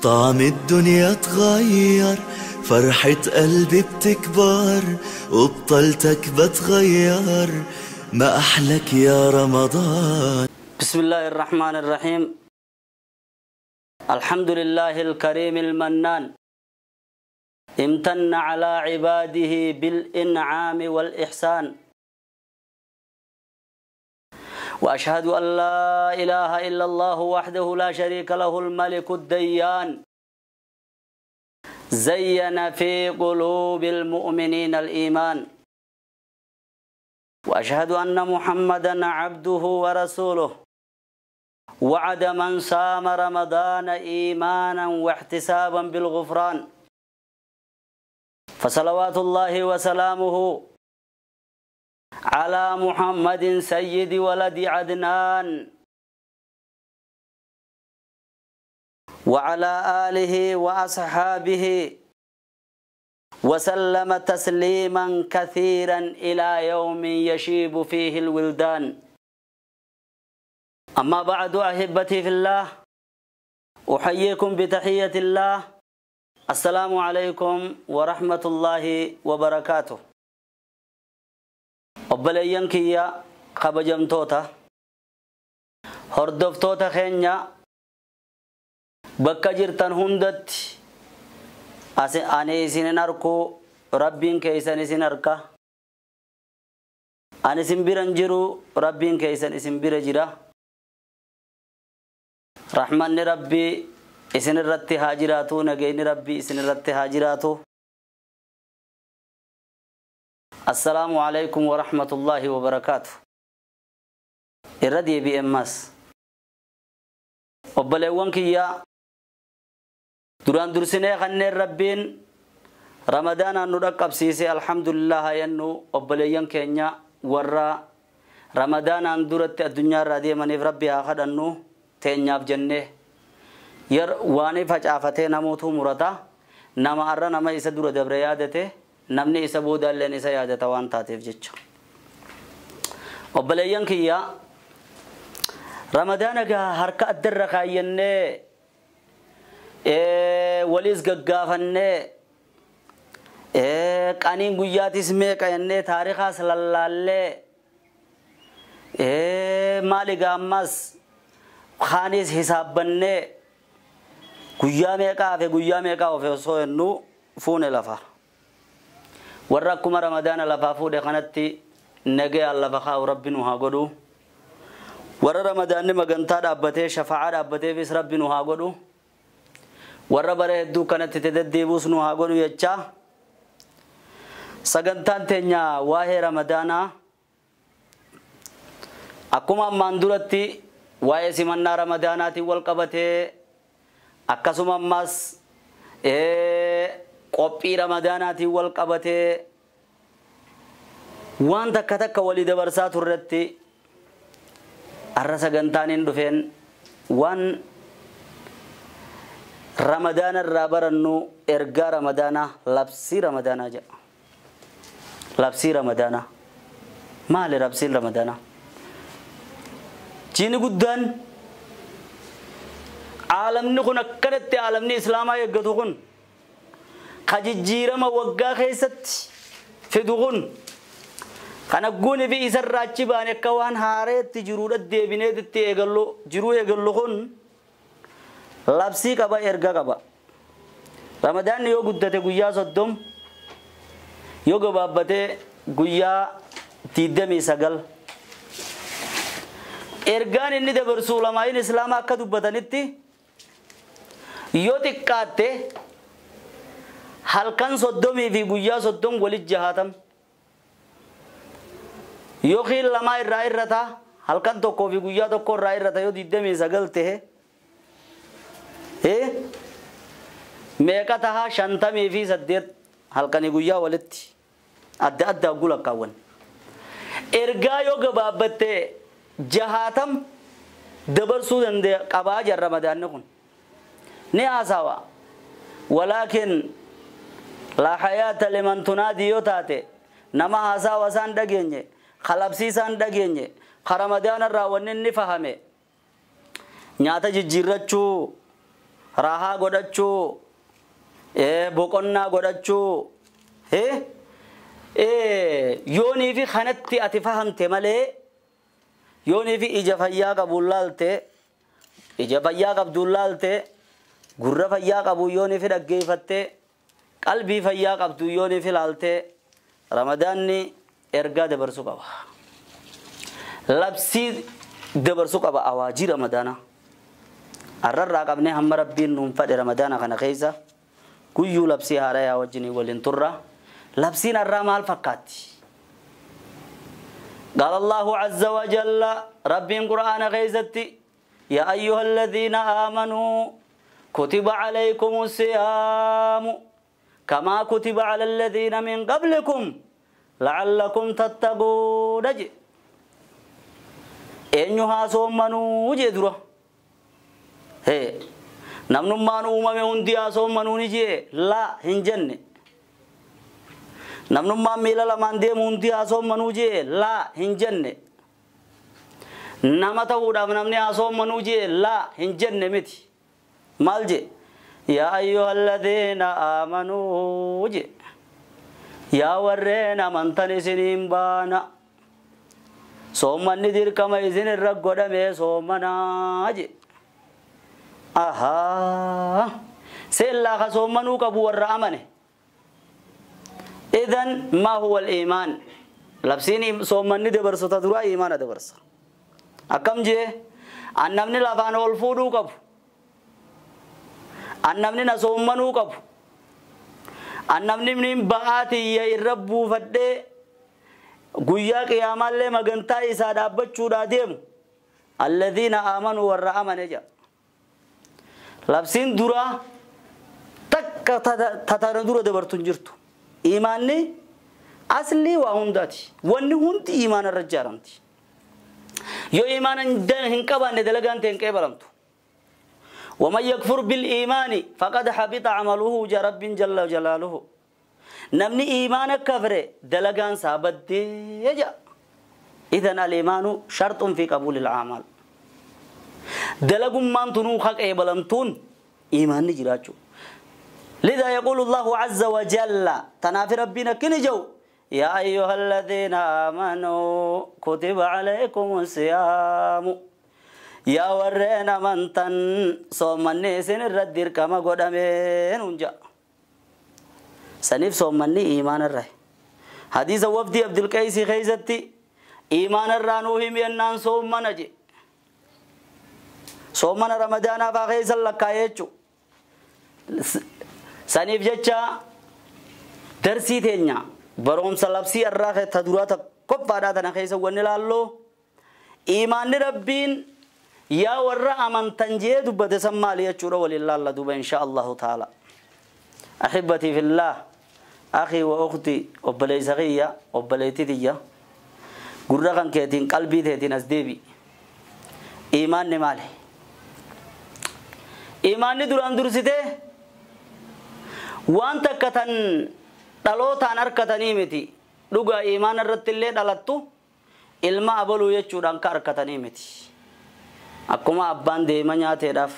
طعم الدنيا اتغير، فرحة قلبي بتكبر وبطلتك بتغير، ما أحلك يا رمضان. بسم الله الرحمن الرحيم. الحمد لله الكريم المنان، امتن على عباده بالإنعام والإحسان، وأشهد أن لا إله إلا الله وحده لا شريك له الملك الديان، زين في قلوب المؤمنين الإيمان، وأشهد أن محمدا عبده ورسوله، وعد من صام رمضان إيمانا واحتسابا بالغفران، فصلوات الله وسلامه على محمد سيد ولد عدنان وعلى آله وأصحابه وسلم تسليما كثيرا إلى يوم يشيب فيه الولدان. أما بعد، أحبتي في الله، أحييكم بتحية الله، السلام عليكم ورحمة الله وبركاته. Obboleeyyan kiyya kabajamtoota, hordoftoota keenya bakka jirtan hundatti, ani isinin arku, Rabbiin keessan isin arka. Ani isin biran jiru, Rabbiin keessan isin bira jira. Rahmanni Rabbii isin irratti haa jiraatu, nageenyi Rabbii isin irratti haa jiraatu. السلام عليكم ورحمة الله وبركاته. الردي بي امس وبلوان كيا دران درسنه خن ربين رمضان نرقب سيسي، الحمد لله ينو وبليان كينيا ورا رمضان اندرت الدنيا رادي من ربي اخدنو تينياف جنه ير واني فجافته نموتو مرتا نما ار نما isa dura dabre yaadate, namni isa boodaalleen isa yaadata waan taateef jecha. Obboleeyyan kiyya, Ramadaana gaa harka addarra kaayyannee, waliis gaggaafannee, qaniin guyyaatis meeqa jennee, taarikaas lallaallee, maali gaa ammas kaanis hisaabbannee, guyyaa meeqa hafe guyyaa meeqa hafe osoo jennu fuune lafa. Warra akkuma Ramadaana lafaa fuudhe kanatti nagayaan lafa kaa'u Rabbi nu haa godhu. Warra Ramadaanni magantaa dhaabbatee shafaa'aa dhaabbateefis Rabbi nu haa godhu. Warra bara hedduu kanatti deddeebius nu haa godhu jechaa. Sagantaan teenya waa'ee Ramadaanaa akkuma ammaan duratti waa'ee simannaa Ramadaanaatiin wal qabatee, akkasuma ammas qophii Ramadaanaatiin wal qabatee waan takka takka walii dabarsaa turretti, har'a sagantaan hin dhufeen waan Ramadaana irraa barannu, ergaa Ramadaanaa, labsii Ramadaanaa jedha. Labsii Ramadaanaa. Maali labsiin Ramadaanaa? Jiini guddaan aalamni kun akkanatti aalamni Islaamaa eeggatu kun, ka jijjiirama waggaa keessatti fidu kun, kan agguuni fi isarraa achi baane akka waan haareetti jiruudha deebineetitti eegallu jiruu eegallu kun labsii qaba, erga qaba. Ramadaanni yoo guddate guyyaa 30, yoo gabaabbatee guyyaa 29. Ergaan inni dabarsu ulamaa'iin Islaamaa akka dubbatanitti yoo xiqqaatte halkan 30 fi guyyaa 30 walit jahaatam, yookiin lamaa irraa irrata, halkan 1 fi guyyaa 1 irraa irrata, yoo 29 ta'e meeqa tahaa? 58 halkanii guyyaa walitti adda addaa gulakkaawwan. Ergaa yoo gabaabbatte jahaatam dabarsuu danda'a qabaa jira Ramadaanni kun. Ni haasawa. Walaakin laa hayaata liman tunaadii yoo taate, nama haasawa isaan dhageenye, kalabsii isaan dhageenye, ka Ramadaana irraa wanni inni fahame nyaata jijjiirrachuu, Raahaa godhachuu, boqonnaa godhachuu, yoonii fi kanatti ati fahamte malee yoonii fi ija fayyaa qabuun laalte, ija fayyaa qabduun laalte, gurra fayyaa qabu yoonii fi dhaggeeffatte, qalbii fayyaa qabdu yoonii fi laalte, ramadaanni ergaa dabarsuu qaba. Labsii dabarsuu qaba awaajii ramadaanaa. Arrarraa qabnee hamma rabbiin nuun fadhe ramadaana kana keessa guyyuu labsii haarayaa wajjinii waliin turra. Labsiin har'aa maal fakkaatti? قال الله عز وجل رب قرآن غيزتي يا أيها الذين آمنوا كتب عليكم الصيام كما كتب على الذين من قبلكم لعلكم تتقون. إنها صومنوا جدرة هي نمنمان أمم هندي صومنوا نجي لا هنجن نمنمان ميلا لمن ديم هندي صومنوا جي لا هنجن نما تقول نمني صومنوا جي لا هنجن متي مالجي يا أيها الذين آمنوا جي يا ورينا من تنسنين بانا صومني دير كما إذن الرقودة مي صومنا جي أها سيلا خصومنو كبو الرأمنه. إذن ما هو الإيمان؟ لبسيني صومني دبرسو تدرا إيمان دبرسو أكم جي أنمني لفان أولفودو كبو أنمني نصومنو كبو أنمني من بآتي يا ربو فدي قيا قياما اللي مغنتا إسا دابتشو داديم الذين آمنوا والرأمنه جا لبسين درا تك تتر درا دبرتون جرتو إيماني أصلي وهنداتي واني هندي إيمان الرجالانتي يو إيمان هنكبان ندلقان تنكبرمتو ومن يكفر بالإيمان فقد حبط عمله رب جل جلاله. نمني إيمان كفر دلقان سابد يجا. إذن الإيمان شرط في قبول الأعمال. دلقون من تنوخك إبلمتون إيمان نجراجو. لذا يقول الله عز وجل تنافي ربنا كنجو يا أيها الذين آمنوا كتب عليكم الصيام يا ورينا من تن صومني سن الردير كما قدامين ونجا سنيف صومني إيمان الرأي. حديث وفدي عبد القيس خيزتي إيمان الرانوهم ينان صومنا جي صومنا رمضان فخيز اللقايتشو سنيف جتشا درسي تينيا بروم سلابسي الراخ تدورات كفارات نخيس ونلالو إيمان ربين يا ورا أمن تنجي دبت سمالي يشورا ولله الله دوب إن شاء الله تعالى. أحبتي في الله أخي وأختي وبلي صغية وبلي تدية قرقان كيتين قلبي تيتين أسديبي إيمان نمالي إيمان ندران درسته وأنت كتن دلوتان أركتني متي لغا إيمان الرتلي دلتو إلما أبلو يشوران كأركتني متي akkuma abbaan deema nyaateedhaaf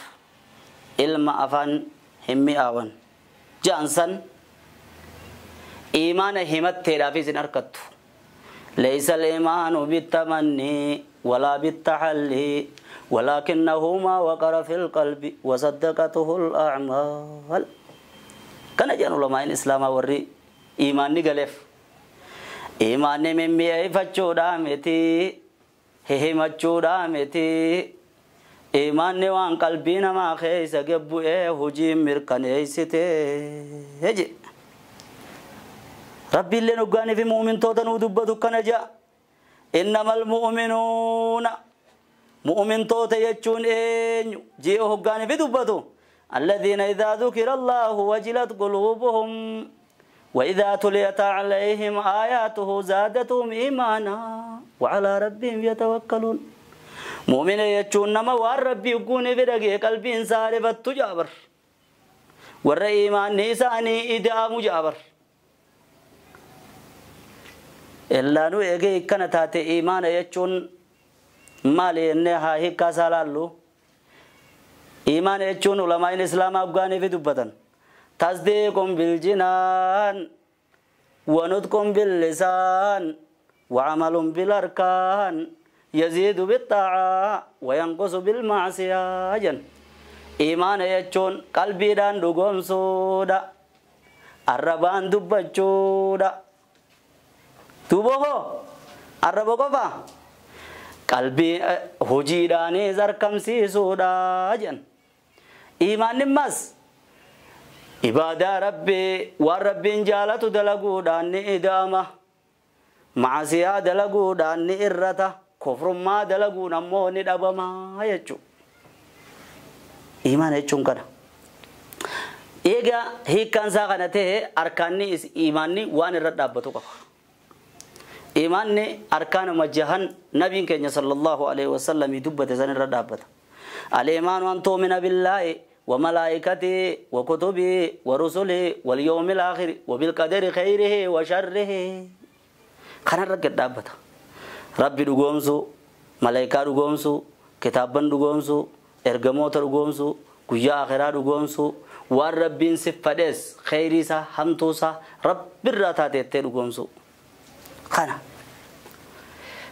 ilma afaan hin mi'aawan ja'ansan iimaana himatteedhaafis hin arkattu. Laysa al-iimaanu bitamanni walaa bitahalli walaakinnahu maa waqara fil qalbi wa saddaqatuhu al-a'maal. Kana jedhan ulamaa'in islaamaa warri iimaanni galeef. Iimaanni mimmi'eeffachuudhaa miti, hihimachuudhaa miti. Iimaanni waan qalbii namaa keessa gabbu'ee hojii mirkaneessitee jedhe. Rabbiillee hoggaanii fi mu'umintoota nuu dubbatu kana jedha. Innamal mu'minuuna mu'umintoota jechuun eenyu ji'a hoggaanii fi dubbatu. Alladhiina idhaa dhukira Allahu wajilat quluubuhum wa idhaa tuliyat alayhim aayatuhu zaadatuhum iimaanaa wa alaa rabbihim yatawakkaluun. Mu'mina jechuun nama waan rabbii hogguunii fi dhagee qalbiin saarifattu jaabar. Warra iimaanni isaanii ida'amu jaabar. Illaanuu eegee ikkana taate iimaana jechuun maali jennee haa hiikkaa isaa laallu. Iimaana jechuun ulamaa'in islaamaa afgaanii fi dubbatan. Tasdiiqun biljinaan wanutqun billisaan wacamalun bilarkaan yaziidu bixaacaa wayanqusu bilmacsiyaa jen. Iimaana jechuun qalbiidhaan dhugoomsuudha. Arrabaan dubbachuudha. Duuba hoo arraba qofa qalbii hojiidhaanis argamsiisuudha jen. Iimaanni mas ibaadaa rabbii waan rabbiin jaalatu dalaguudhaan ni ida'ama. Macasiyaa dalaguudhaan ni irrata. Kufrummaa dalaguun ammoo ni dhabama jechuudha. Iimaana jechuun kana. Egaa hiikkaan isaa kana ta'e arkaanni iimaanni waan irra dhaabbatu qaba. Iimaanni arkaanuma jahan nabiin keenya sallallahu alaihi wasallam dubbate san irra dhaabbata. Al-iimaanu an tu'mina billaahi wa malaa'ikatihi wa kutubihi wa rusulihi wal yawmil aakhiri wa bil qadari khayrihi wa sharrihi. Kanarra gad dhaabbata. Rabbi dhugoomsuu, malaayikaa dhugoomsuu, kitaabban dhugoomsuu, ergamoota dhugoomsuu, guyyaa akhiraa dhugoomsuu, waan rabbiin siffadhees khayrii isaa hamtuu isaa rabbirraa taateettee dhugoomsuu. Kana.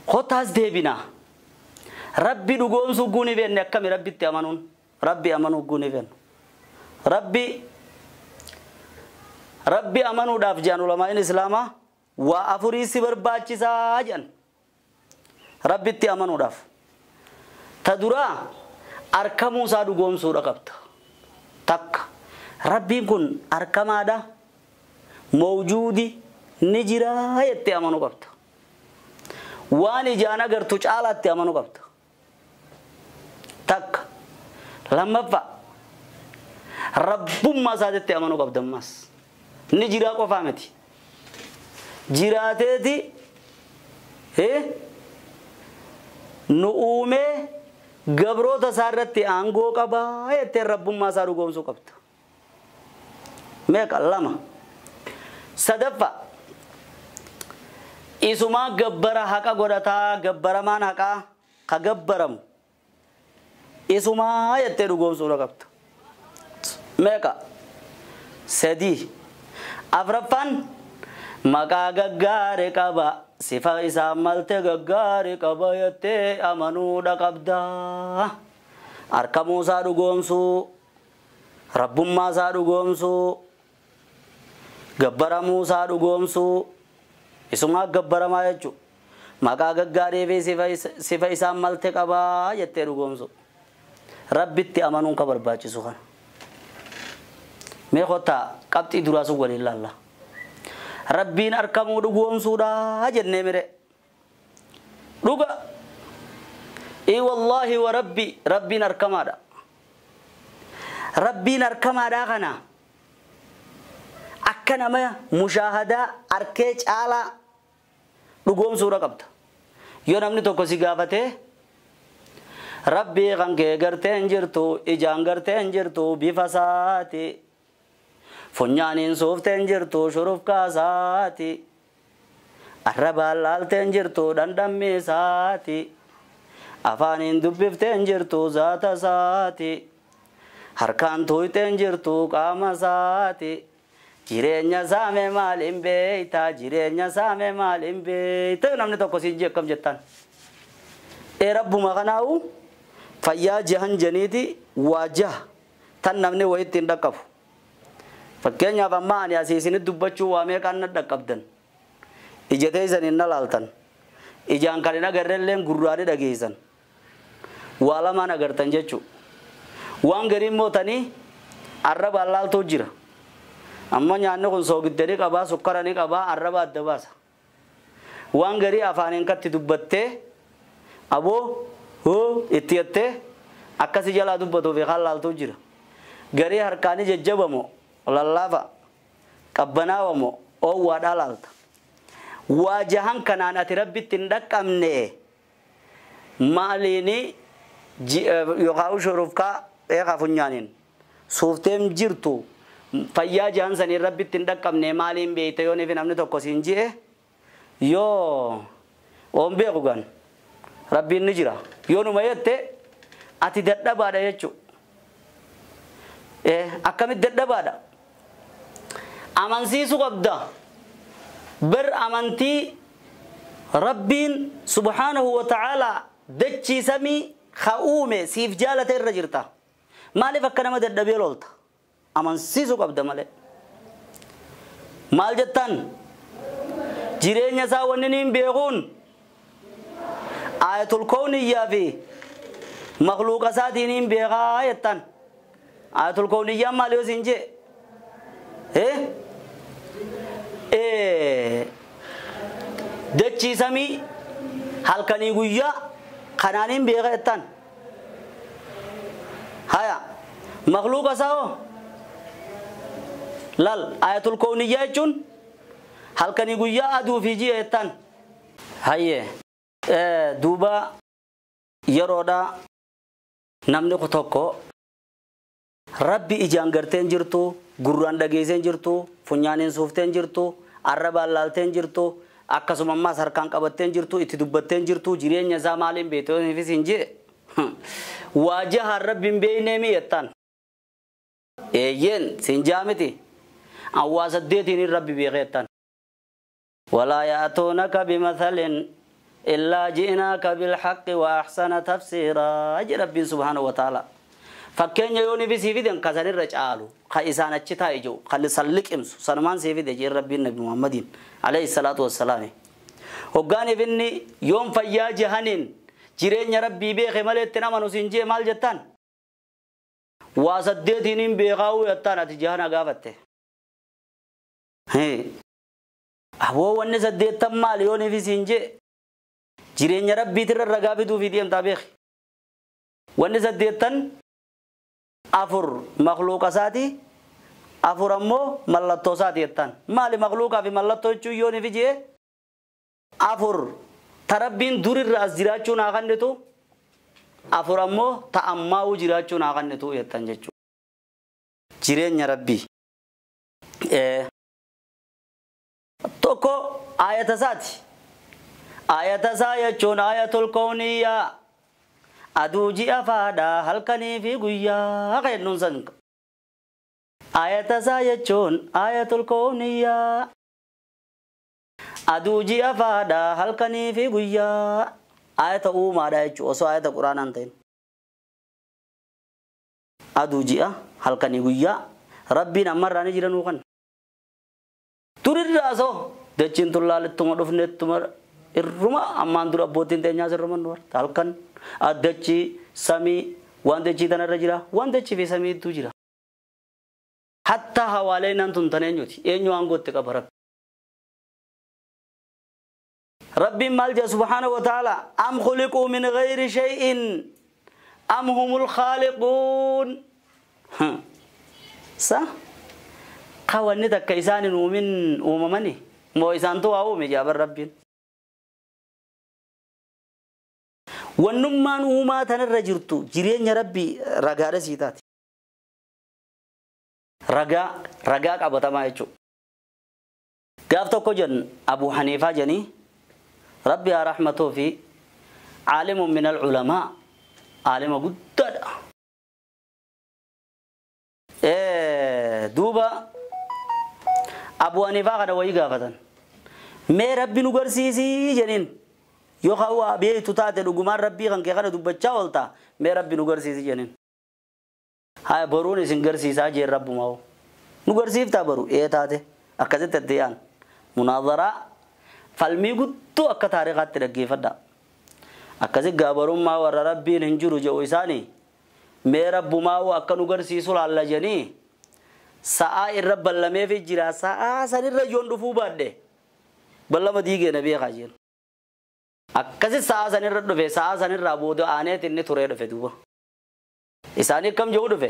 Kottaas deebinaa. Rabbi dhugoomsuu guuni beenne akkami rabbitti amanuun? Rabbi amanuu guuni beennu. Rabbi amanuudhaaf jedhan ulamaa'in islaamaa waa afurii si barbaachisaa jedhan. Rabbitti amanuudhaaf. Ta duraa arkamuu isaa dhugoomsuudha qabda. Takka. Rabbiin kun arkamaadha. Mawjuudi ni jiraa jettee amanuu qabda. Waan ijaan agartu caalaatti amanuu qabda. Takka. Lammaffaa rabbummaa isaatitti amanuu qabda ammas. Ni jiraa qofaa miti. Jiraateeti nu uumee gabroota isaa irratti aangoo qabaa jettee rabbummaa isaa dhugoomsuu qabda. Meeqa? Lama. Sadaffaa isumaa gabbara haqa godhataa gabbaramaan haqaa ka gabbaramu isumaa jettee dhugoomsuudha qabda. Meeqa? Sadii. Afraffaan maqaa gaggaare qaba sifa isaa malte gaggaare qaba jettee amanuudha qabda. Arkamuu isaa dhugoomsuu, rabbummaa isaa dhugoomsuu, gabbaramuu isaa dhugoomsuu, isumaa gabbaramaa jechuudha. Maqaa gaggaarii fi sifa isaa malte qabaa jettee dhugoomsuu. Rabbitti amanuun ka barbaachisu kana. Mee kottaa qabxii duraa sun waliin laalla. Rabbiin arkamuu dhugoomsuudha jennee mire. Dhuga. Ee wallaahi wa rabbi rabbiin arkamaadha. Rabbiin arkamaadha kana. Akka nama mushaahadaa arkee caalaa dhugoomsuudha qabda. Yoo namni tokko si gaafatee Rabbii kan kee gartee hin jirtu, ijaan gartee hin jirtu, bifa isaati. Funyaaniin suuftee hin jirtu, shurufkaa isaati. Arrabaan laaltee hin jirtu, dhandhammi isaati. Afaaniin dubbiftee hin jirtu, zaata isaati. Harkaan tuuytee hin jirtu, qaama isaati. Jireenya saame maaliin beeyta? Jireenya saame maaliin beeyta? Namni tokko siin jee akkam jettaan? Ee rabbuma kanaa'u fayyaa jahan janiiti waa jaha tan namni wayitti hin dhaqqabu. Fakkeenyaaf amma ani asii isinitti dubbachuu waa meeqaan na dhaqqabdan? Ija teessaniin na laaltan. Ijaan kan hin agarrelleen gurraani dhageessan. Waa lamaan agartan jechuudha. Waan gariin mootanii arrabaan laaltuu jira. Amma nyaanni kun soogidda ni qabaa, sukkara ni qabaa, arraba adda baasa. Waan garii afaaniin katti dubbattee aboo hoo itti jettee akkasi jalaa dubbatuu fi kan laaltuu jira. Garii harkaanii jajjabamoo lallaafa qabbanaawamoo oowwaadhaa laalta. Waa jahan kanaan ati rabbitti hin dhaqqabne maaliini yookaan shurufkaa eegaa funyaaniin suufteem jirtu fayyaa jahan sanii rabbitti hin dhaqqabne maaliin beeyte yoo namni tokko siin ji'e yoo oon beeku gan rabbiin ni jira yoo numa jette ati dadhabaadha jechuudha. Akkamitti dadhabaadha? Amansiisuu qabda. Bar amantii Rabbiin subhaanahu wa ta'aalaa dachii samii ka uume siif jaalate irra jirta. Maaliif akka nama dadhabee lolta? Amansiisuu qabda malee. Maal jettan? Jireenya isaa wanni niin beekuun ayatul kowniyyaa fi makhluuqa isaatiin hin beekaa jettan. Ayatul kowniyyaan maal yoo siin jee? Dachii samii halkanii guyyaa kanaan hin beekaa jettan. Haya makhluuqa isaa hoo? Lal ayatul kowniyyaa jechuun halkanii guyyaa aduu fi ji'a jettan. Hayyee duuba yeroodha namni tokko Rabbi ijaan garteen jirtu, gurraan dhageesseen jirtu, funyaaniin suufteen jirtu, arrabaan laalteen jirtu, akkasuma ammaas harkaan qabatteen jirtu, itti dubbatteen jirtu, jireenya isaa maaliin beekteefis hin jee. Waajahaan Rabbi hin beeknee jettan. Eeyyeen siin jaa miti. Awwaa saddeetiin Rabbi beekee jettan. Walaa yaatuunaka bimathalin illaa ji'inaaka bilhaqqi wa ahsana tafsiiraa jedha Rabbiin subhaanahu wa ta'ala. Fakkeenya yoo nifi sii fiden ka sanirra caalu ka isaan achi taa'e jiru ka san liqimsu sanumaan sii fide jeen Rabbiin Nabi Muhammadiin alayhi salaatu wassalaam. Hoggaaniif inni yoom fayyaa jahaniin jireenya Rabbii beeke malee itti amanu siin jee maal jettaan? Waa saddeetiin hin beekaa'uu jettaan ati jahana gaafatte. Aboo wanni saddeettan maal yoo nifi siin jee jireenya Rabbiitirra ragaa fiduu fi deemtaa beeki. Wanni saddeettan afur makhluuqa isaati, afur ammoo mallattoo isaati jettaan. Maali makhluuqaa fi mallattoo jechuun yoo nifi jee? Afur ta Rabbiin durirra as jiraachuu naa kennitu, afur ammoo ta ammaa'uu jiraachuu naa kennitu jettan jechuudha. Jireenya Rabbii. Tokko ayata isaati. Ayata isaa jechuun ayatul kowniyyaa. Aduu ji'a faadhaa halkanii fi guyyaa kennuun san. Ayata isaa jechuun ayatul kowniyyaa. Aduu ji'a faadhaa halkanii fi guyyaa. Ayata uumaadha jechuudha osoo ayata quraanaan ta'in. Aduu ji'a halkanii guyyaa Rabbiin ammarraa ni jiranuu kan. Turirraa osoo dachiin tullaalettuma dhufnettuma irruma ammaan dura abbootiin teenyaas irruma nu barta halkan addachii samii waan dachii tanarra jira waan dachii fi samiitu jira. Hatta hawaalee nan tun tan eenyuti eenyu aangootti qaba Rabbi. Rabbiin maal jedha subhaanahu wa ta'ala am khuliquu min ghayri shay'in am humul khaaliquun. Sa kawanni takka isaan hin uumin uumamani moo isaantu waa uume jaaban Rabbiin. Wannummaan uumaa tanarra jirtu jireenya Rabbii ragaadha sii taati. Ragaa qabatamaa jechuudha. Gaaf tokko jen Abu Haniifaa jennii Rabbi haa rahmatuu fi caalimun min al-culamaa caalima guddaadha. Duuba Abu Haniifaa kana wayii gaafatan. Mee Rabbi nu garsiisii jeniin. Yoo waa beektu taate dhugumaan Rabbii kan kee kana dubbachaa oolta mee Rabbi nu garsiisi jeniin. Haa boruun isin garsiisaa jeen Rabbumaa. Nu garsiiftaa boru ee taate akkasitti itti yaan. Munaadaraa falmii guddoo akka taariikaatti dhaggeeffadha. Akkasi gaabarummaa warra Rabbiin hin jiru jedhu isaanii mee Rabbumaa akka nu garsiisu laalla jenii sa'aa irra ballameefi jira sa'aa sanirra yoon dhufuu baadhe ballama diigee na beekaa jeen. Akkasi sa'aa sanirra dhufe sa'aa sanirraa booda aaneet inni turee dhufe duuba. Isaanii akkam jedhu dhufe?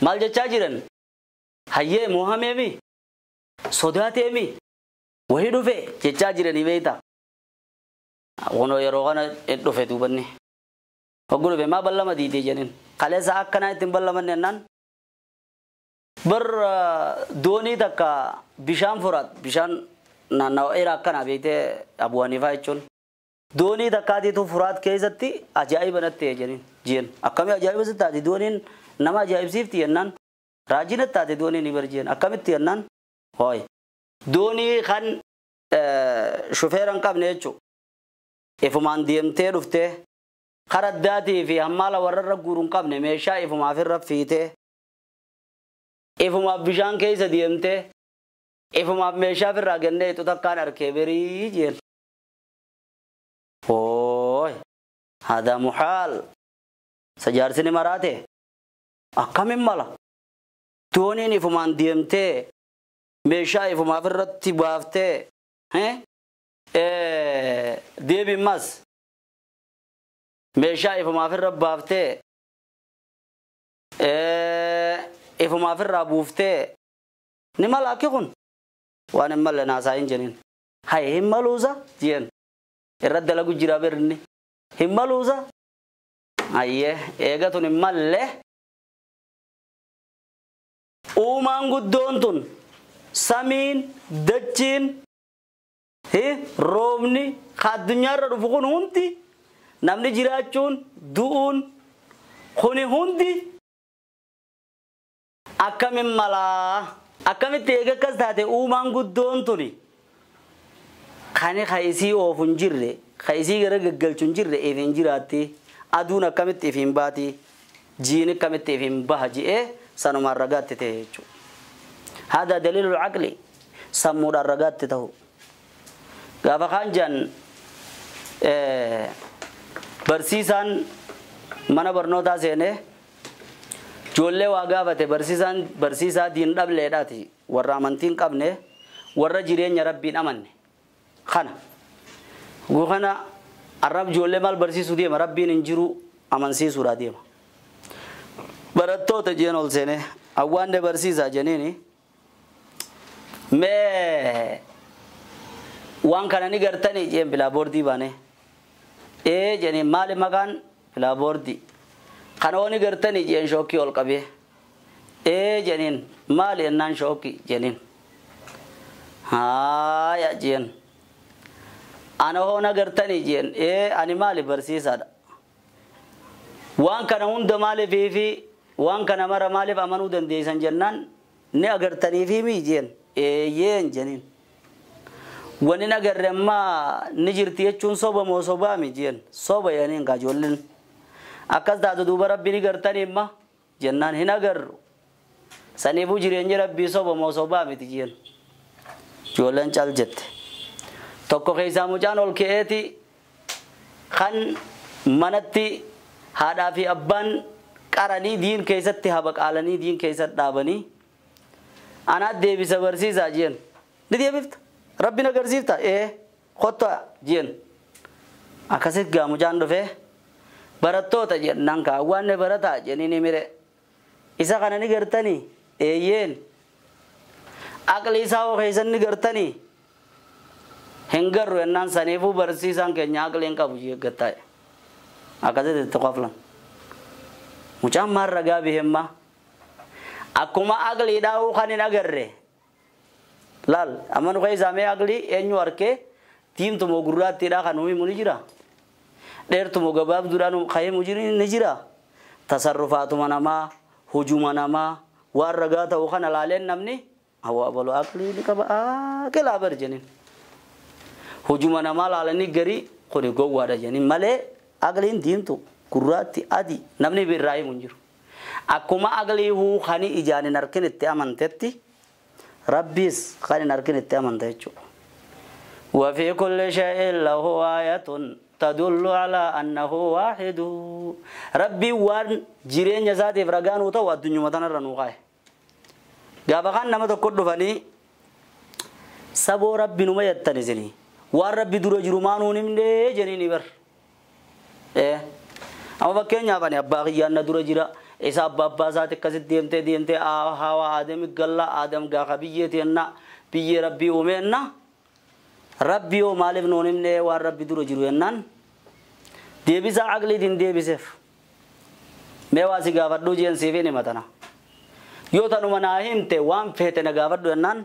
Maal jechaa jiran? Hayyee moohameemi? Sodaateemi? Wahii dhufe jechaa jiranii beektaa? Kunoo yeroo kana dhufe duubanni. Hogguu dhufe maa ballama diidee jedheen. Kaleessa akkanaa ittiin ballamanne jennaan. Bar doonii takka bishaan furaat bishaan naannawa dheeraa akkanaa beektee Abu Haniifaa jechuun. Doonii takkaatiitu furaat keessatti ajaa'iba natti ta'e jedheen jeen. Akkamii ajaa'iba sitti taati dooniin Nama ajaa'ibsiifti jennaan raajina taate dooniin ni barjeen akkamitti jennaan hooy doonii kan shufeera hin qabne jechuudha. Ifumaan deemtee dhuftee karaa addaatii fi hammaala warra guuruu hin qabne meeshaa ifumaaf irra fiitee ifumaaf bishaan keessa deemtee ifumaaf meeshaa ofirraa gannee ixu takkaan arkee berii jeen. Hooy hada muhaal sajaarsini maraate akkamin mala dooniin ifumaan deemtee meeshaa ifumaaf irratti baaftee deebimmas meeshaa ifumaaf irra baaftee ifumaaf irraa buuftee ni mala akki kun waan hin malle naasaa hin jeniin hay hin maluusa jeen irra dalagu jira birni hin maluusa ayyee eega tun hin malle uumaan guddoon tun samiin dachiin roobni addunyaarra dhufu kun hundi namni jiraachuun du'uun kuni hundi akkamin malaa akkamitti eega akkas taate uumaan guddoon tuni kani ka isii oofu hin jirre ka isii gara gaggalchu hin jirre if hin jiraatti aduun akkamitti if hin baati jiin akkamitti if hin baha ji'ee sanumaan ragaatti ta'e jechuudha. Hada daliilul aqli sammuudhaan ragaatti ta'u. Gaafa kaan jedhan barsiisaan mana barnootaa seenee ijoollee waa gaafate barsiisaan barsiisaa diin dhableedhaati warra amantii hin qabne warra jireenya rabbiin amanne kana. Kana arrab ijoollee maal barsiisuu deema rabbiin hin jiru amansiisuudhaa deema. Barattoota jeen ol seenee awwaanne barsiisaa jeniini mee waan kana ni gartanii jeen bilaaboordii baane ee jeniin maali maqaan bilaaboordii kana hoo ni gartanii jeen shookii ol qabee ee jeniin maali ennaan shookii jeniin haaya jeen ana hoo na gartanii jeen ee ani maali barsiisaadha waan kana hunda maaliif fi waan kana mara maaliif amanuu dandeessan jennaan ni agartanii fi mii jeen eeyyeen jeniin wani agarre ammaa ni jirti jechuun soba moo sobaa mi jeen soba yaniin kaa ijoolleen akkas taatu duuba rabbi ni gartanii imma jennaan hin agarru saniifuu jireenyi rabbii soba moo sobaa miti jeen ijoolleen cal jette tokko keessaa mucaan ol ka'eeti kan manatti haadhaa fi abbaan qaranii diin keessatti habaqaalanii diin keessatti dhaabanii anaa deebisa barsiisaa jeen ni deebifta rabbiin agarsiifta ee kottaa jeen akkasitti gaa mucaan dhufee barattoota jennaan kaa awwaanne barataa jeniin ni mire isa kana ni gartanii eeyyeen aqli isaa hoo keessan ni gartanii hin garru jennaan saniifuu barsiisaan keenya aqli hin qabu gattaa'e akkasitti itti qoflan mucaan maal ragaa bihemma akkuma aqliidhaa kan hin agarre laal amma nu keessaa mee aqlii eenyu arkee diimtumoo gurraattiidhaa kan himu ni jira dheertumoo gabaabduudhaan kan himu ni jira tasarrufaatuma namaa hujuma namaa waan ragaa ta'u kana laaleen namni hawaa baluu aqlii ni qaba aqilaa bar jeniin hujuma namaa laalanii garii kuni gowwaadha jeniin malee aqliin diimtu gurraatti adii namni birraa himu hin jiru. Akkuma aqlii huu kan ijaan hin arkin itti amantetti rabbiis kan hin arkin itti amanta jechuudha. وفي كل شيء له آية تدل على أنه واحد ربي وان جيرين ذاتي فرغان وتو الدنيا متنر نوقاه غابا كان نما تكو دفني سبو ربي نما يتنزني وان ربي درو جرمانو نمني جنيني بر اما فكenya bani abbaa kiyyaanna dura jira isa abbaa abbaa isaati akkasitti deemtee deemtee hawa aadami galla aadam gaafa biyyeeti enna biyyee rabbii uume enna rabbi yoo maaliif nuun himne waan rabbi dura jiru jennaan deebisaa aqliitiin deebiseef mee waa si gaafadhuu jeen siif hin himatana yoo tanuma naa himte waan feete na gaafadhu jennaan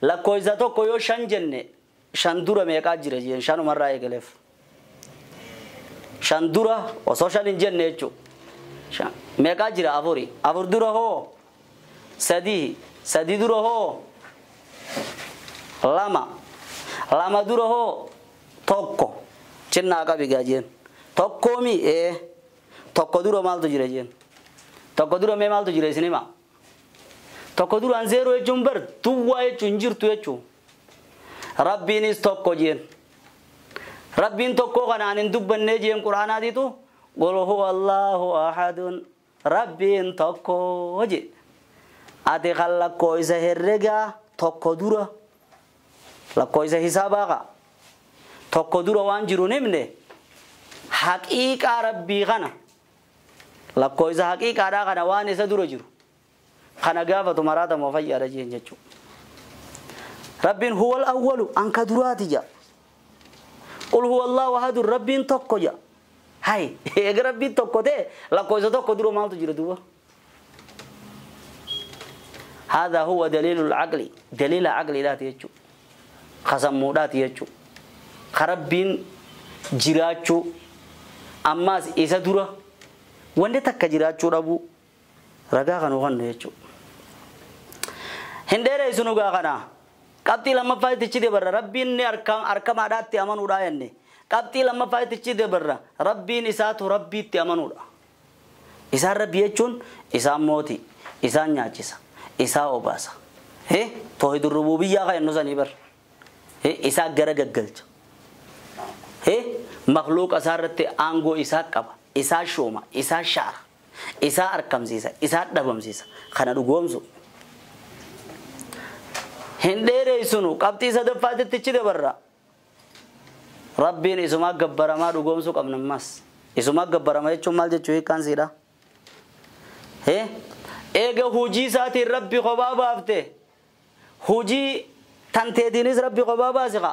lakkoofsa tokko yoo shan jenne shan dura meeqaa jira jeen shanumarraa eegaleef shan dura osoo shan hin jenne jechuudha. Meeqaa jira? Afuri. Afur dura hoo? Sadii. Sadii dura hoo? Lama. Lama dura hoo? Tokko. Cinnaa qabi gaa jeen. Tokkoomi ee tokko dura maaltu jira jeen. Tokko dura mee maaltu jira isin hima? Tokko duraan zeeroo jechuun bar duwwaa jechuun hin jirtu jechuun. Rabbiinis tokko jeen. Rabbiin tokko kanaan hin dubbannee jeen quraanaatiitu qul huwa Allahu ahadun rabbiin tokko je. Ati kan lakkoofsa herregaa tokko dura lakkoofsa hisaabaa qa tokko dura waan jiru hin himne haqiiqaa rabbii kana lakkoofsa haqiiqaadhaa kana waan isa dura jiru kana gaafatu maraatamoo fayyaadha jeen jechuudha. Rabbiin huwal awwalu anka duraati ja. Qul huwa Allahu ahadun rabbiin tokko ja. Hay eega rabbiin tokko ta'e lakkoofsa tokko dura maaltu jira duuba? هذا هو دليل العقل، دليل عقلي لا تيجو خصمو لا تيجو خربين جراچو أما إذا دورا وند تك جراچو ربو رجع كانوا خن يجو هندرة يسونو كنا قبتي لما فايت تشي برا ربين ني أركام أركام عادات تأمن ودا يعني قبتي لما فايت تشي برا ربين إساتو ربي تأمن ودا إسا ربي يجون إسا موتي إسا نياجسا إسا أوباسا هي توحيد الربوبية غير نزاني بر هي إسا جرجع جلج هي مخلوق أسارت أنغو إسا كبا إسا شوما إسا شار إسا أركم زيسا إسا دبم زيسا خنا دوغومزو هندرة يسونو قبتي سد فاتت تشي برا ربين إسما جبر ما دوغومزو قبل نماس إسما جبر ما يچو مال جچوي كان سيدا هي eega hujii isaatiin rabbi kophaa baafte hujii tanteetiinis rabbi kophaa baasiqa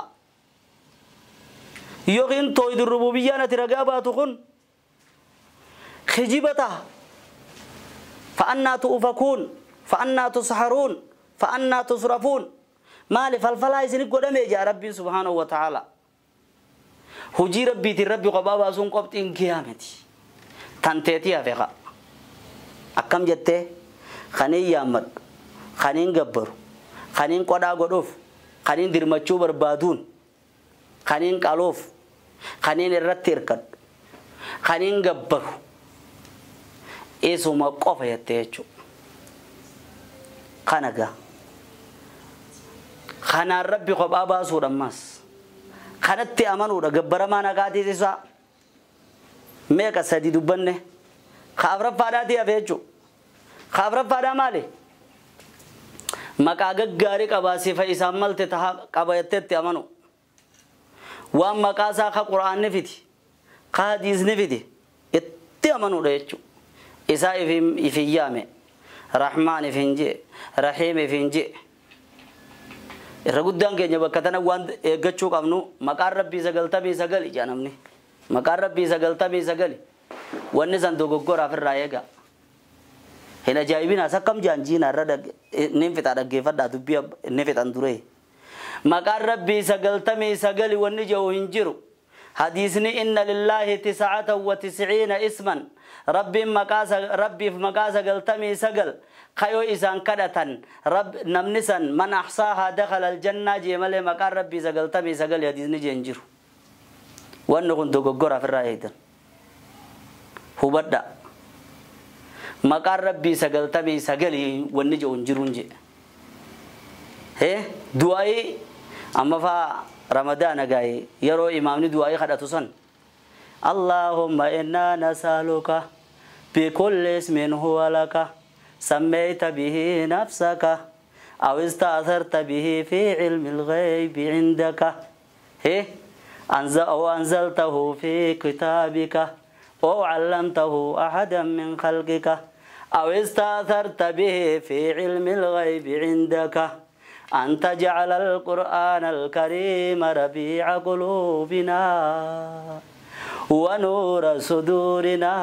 yookiin tooyid rububiyyaan ati ragaa baatu kun kijiba taha fa'annaa tu'ufakuun fa'annaa tusharuun fa'annaa tusrafuun maali falfalaa isinit godhame jaa rabbiin subhaanahu wa ta'aala hujii rabbiitiin rabbi kophaa baasuun qobxiin kiyaameti tanteetii hafeqa akkam jettee kaniin yaammadhu kaniin gabbaru kaniin qodhaa godhuuf kaniin dirmachuu barbaaduun kaniin qaluuf kaniin irratti hirkadhu kaniin gabbaru isuma qofa jettee jechuudha. Kana gaa kanaan rabbi kophaa baasuudha ammas kanatti amanuudha gabbaramaa nagaatiis isaa meeqa sadi dubbanne ka afraffaadhaatii hafe jechuudha. Afraffaadhaa maali? Maqaa gaggaarii qabaa sifa isaan malte taha qaba jetteetti amanu. Waan maqaa isaa ka quraanni fiti, ka hadiisni fiti itti amanuudha jechuudha. Isaa ifin yaame, Rahmaan ifin jee, Rahiim ifin jee. Irra guddaan keenya bakka tana waan eeggachuu qabnu maqaan rabbii 99 ijaa namni. Maqaan rabbii 99 wanni san dogoggoraaf irraa eegaa. Hin ajaa'ibina sakkam jaanjiina irra nin fixa dhaggeeffadhaa dubbii inni fixan duree. Maqaan rabbii 99 wanni jiru hin jiru. Hadiisni inna lillaahi 99 isman rabbiin maqaa rabbiif maqaa 99 kayoo isaan kadhatan namni san man ahsaahaa dakhala aljannaa jee malee maqaan rabbii 99 hadiisni jee hin jiru. Wanni kun dogoggoraaf irraa eegdan. Hubadhaa. Maqaan rabbii 99 wanni jiru hin jiru hin jee. Du'aayii amma faa ramadaana gaa'ee yeroo imaamni du'aayii kadhatu san Allahumma innaa nas'aluka bikulli ismin huwa laka sammayta bihi nafsaka aw ista'tharta bihi fi ilmi al-ghaybi indaka aw anzaltahu fi kitabika aw 'allamtahu ahadan min khalqika أو استأثرت به في علم الغيب عندك أن تجعل القرآن الكريم ربيع قلوبنا ونور صدورنا.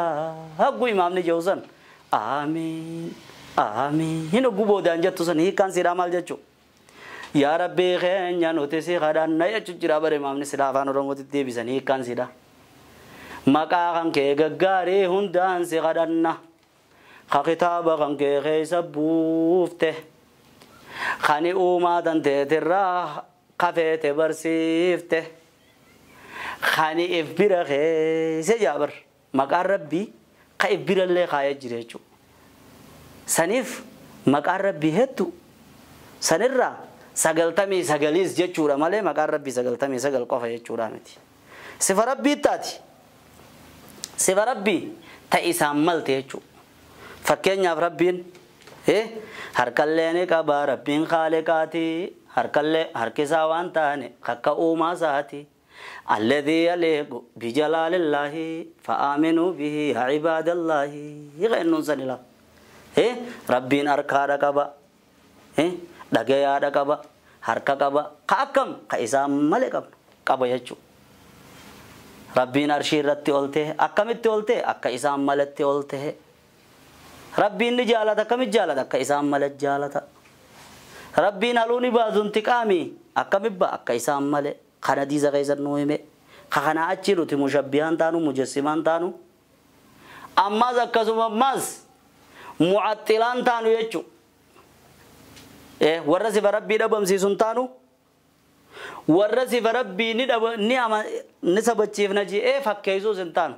هقو إمام نجوزن آمين آمين. هنا قبو دان جتوسن هي كان سيرا مال جتشو يا ربي خين نوتي خدان يجو جرا بر إمام نسلا فان رموت ديبسن هي كان سيرا مقا كان كي غغاري هندان سي خدان. Ka kitaaba kan kee keessa buufte. Kani uumaa tanteetirraa kafeete barsiifte. Kani if bira keessa jaabar. Maqaan Rabbii ka if birallee kaayee jira jechuudha. Saniif maqaan Rabbii hedduu sanirraa 99 jechuudha malee maqaan Rabbii 99 qofa jechuudha miti. Sifa Rabbii taati. Sifa Rabbii ta isaan malte jechuudha. Fakkeenyaaf Rabbiin harkallee ni qaba Rabbiin Khaaliqaati harkallee harkisaa waan taane kakka uumaa isaati. الذي يليق بجلال الله فآمنوا به يا عباد الله غير سنلا ربين أركا رقبا دغيا رقبا حركا قبا كأكم كإسام ملك قبا يجو ربين أرشي رتي أولته أكمت أولته أكا إسام ملت أولته ربين نجالة أكمت جالة أكا إسام ملت جالة ربين ألوني بازون تقامي أكمت با أكا إسام ملت kana diisa keessa nu hime kana achi nuti mushabbihaan taanu mujassimaan taanu ammas akkasuma ammas mu'axxilaan taanu jechuudha. Warra sifa Rabbii dhabamsiisuun taanu warra sifa Rabbii ni sabachiifna je'ee fakkeessuus hin taanu.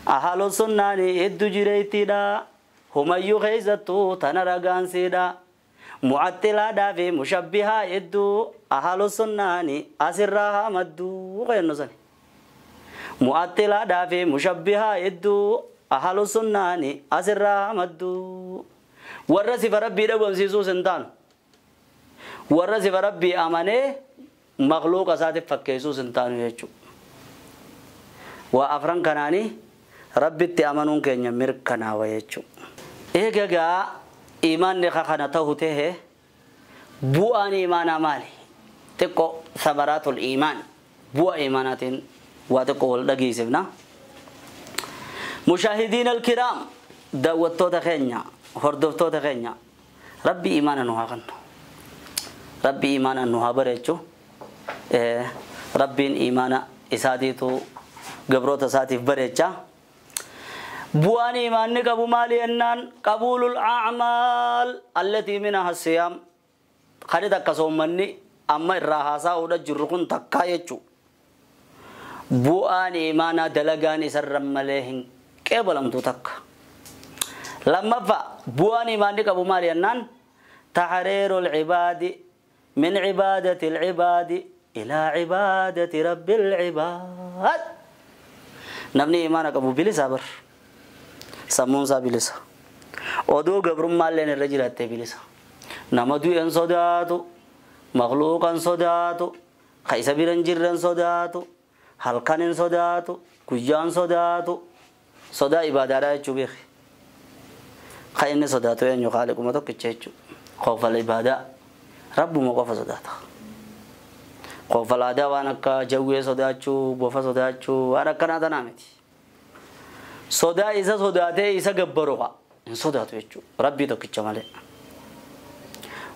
Ahaloon sunnaani hedduu jireettiidha. Humayyuu keessattuu tana ragaansiidha. Mu'axxilaadhaa fi mushabbihaa hedduu ahalo sunnaani asirraa haa madduu kennu sani. Mu'axxilaadhaa fi mushabbihaa hedduu ahalo sunnaani asirraa haa madduu. Warra sifa Rabbii dhabamsiisuus hin taanu. Warra sifa Rabbii amanee makluuqa isaatiif fakkeessuus hin taanu jechuudha. Waa afran kanaanii Rabbitti amanuun keenya mirkanaawa jechuudha. Eegagaa iimaanni kana ta'u ta'e bu'aan iimaanaa maali? Xiqqoo samaraatul iimaan bu'aa iimaanaatiin waa xiqqoo wal dhageessifna. Mushaahidiin alkiraam daawwattoota keenya hordoftoota keenya Rabbi iimaana nu haa kennu. Rabbi iimaana nu haa bareechu. Rabbiin iimaana isaatiitu gabroota isaatiif bareecha. Bu'aan iimaanni qabu maali jennaan qabuulul a'maal allatii minaha siyaam kan takka soommanni amma irraa haasa'uudha jirru kun takkaa jechuudha. Bu'aan iimaanaa dalagaan isarra malee hin qeebalamtu takka. Lammaffaa bu'aan iimaanni qabu maali jennaan taxriirul cibaadi min cibaadati alcibaadi ilaa cibaadati rabbil cibaad. Namni iimaana qabu bilisa bar. Sammuun isaa bilisa. Oduu gabrummaalleen irra jiraattee bilisa. Nama du'een sodaatu, makluuqan sodaatu, ka isa bira hin jirren sodaatu, halkan hin sodaatu, guyyaan sodaatu, sodaa ibaadaadhaa jechuu beeki. Ka inni sodaatu eenyu Khaaliquma tokkicha jechuudha. Qofa ibaadaa Rabbuma qofa sodaata. Qofa aadaa waan akka jawwee sodaachuu, bofa sodaachuu waan akkanaa tanaa miti. Sodaa isa sodaatee isa gabbaru qa'a. Hin sodaatu jechuudha. Rabbii tokkicha malee.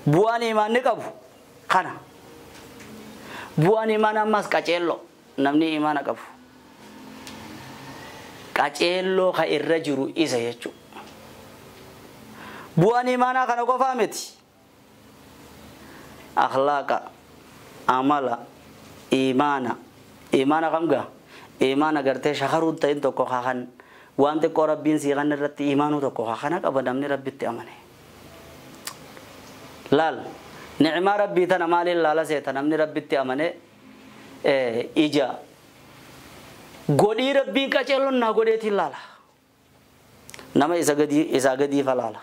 Bu'aan iimaanni qabu kana. Bu'aan iimaana ammas qaceelloo namni iimaana qabu. Qaceelloo ka irra jiru isa jechuudha. Bu'aan iimaanaa kana qofaa miti. Akhlaaqa, amala, iimaana. Iimaana kam gaa? Iimaana gartee shakaruun ta'in tokko kan waan xiqqoo Rabbiin sii kan irratti iimaanuu tokko kana qaba namni Rabbitti amane. Laal nicmaa Rabbii tana maaliin laala seeta namni Rabbitti amane ija godhii Rabbiin qaceelloon naa godheetiin laala. Nama isa gadiifa laala.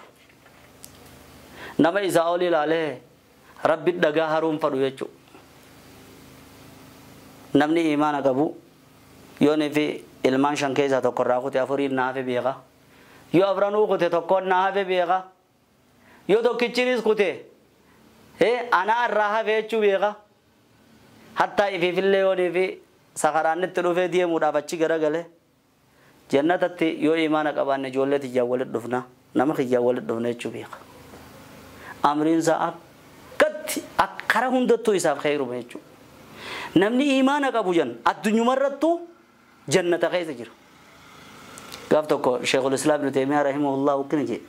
Nama isaa olii laalee Rabbi dhagaa haruun fadhu jechuudha. Namni iimaana qabu yoonii fi ilmaan 5 keessaa tokko irraa kute 4 naa hafe beeka. Yoo 4 kute 1 naa hafe beeka. Yoo tokkichinis kute anaa irraa hafe jechuu beeka. Hattaa ifiifillee yoonii fi sakaraannitti dhufee deemuudhaaf achi garagale jannatatti yoo iimaana qabaanne ijoollee tiyyaan walitti dhufna nama kiyyaan walitti dhufna jechuu beeka. Amriinsaa akkatti akkara hundattuu isaaf khayruma jechuudha. Namni iimaana qabu jan addunyumarrattuu jannata keessa jira. Gaaf tokko Sheekhul Islaam Ibnu Taymiyaa rahimahullah akkana jedhe.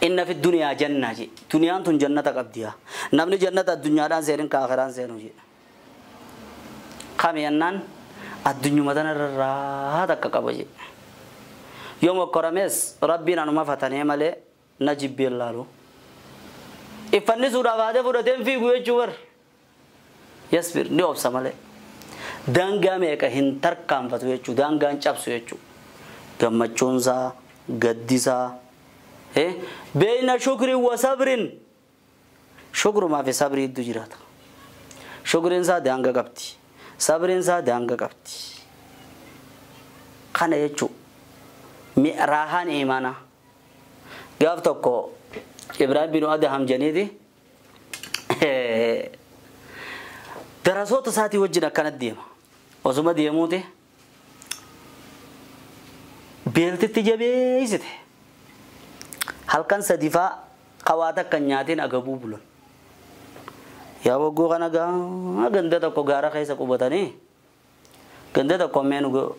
Inna fi duniyaa janna jedhe. Duniyaan tun jannata qabdiya. Namni jannata addunyaadhaan seenin ka akhiraan seenu jedhe. Kami jennaan addunyuma tanarra raata akka qaba jedhe. Yoo mokkorames rabbiin anuma fatanee malee na jibbeen laalu. Iffanni suudhaaf haatee fudhateen fiigu jechuu bar. Yasbir ni obsa malee. Daangaa meeqa hin tarkaanfatu jechuu daangaan cabsu jechuu. Gammachuunsaa gaddisaa. Beeyna shukrii wa sabrin. Shukrumaa fi sabrii hedduu jiraata. Shukriinsaa daangaa qabdi. Sabriinsaa daangaa qabdi. Kana jechuu raahaan imaanaa. Gaaf tokko Ibraahim bin Adham janiiti darasoota isaatii wajjin akkana deema. Osuma deemuuti beeltitti jabeessite. Halkan sadifaa qawaata akka nyaatiin agabuu bulan. Yaa waggoo kana ganda tokko gaara keessa qubatanii ganda tokko mee nu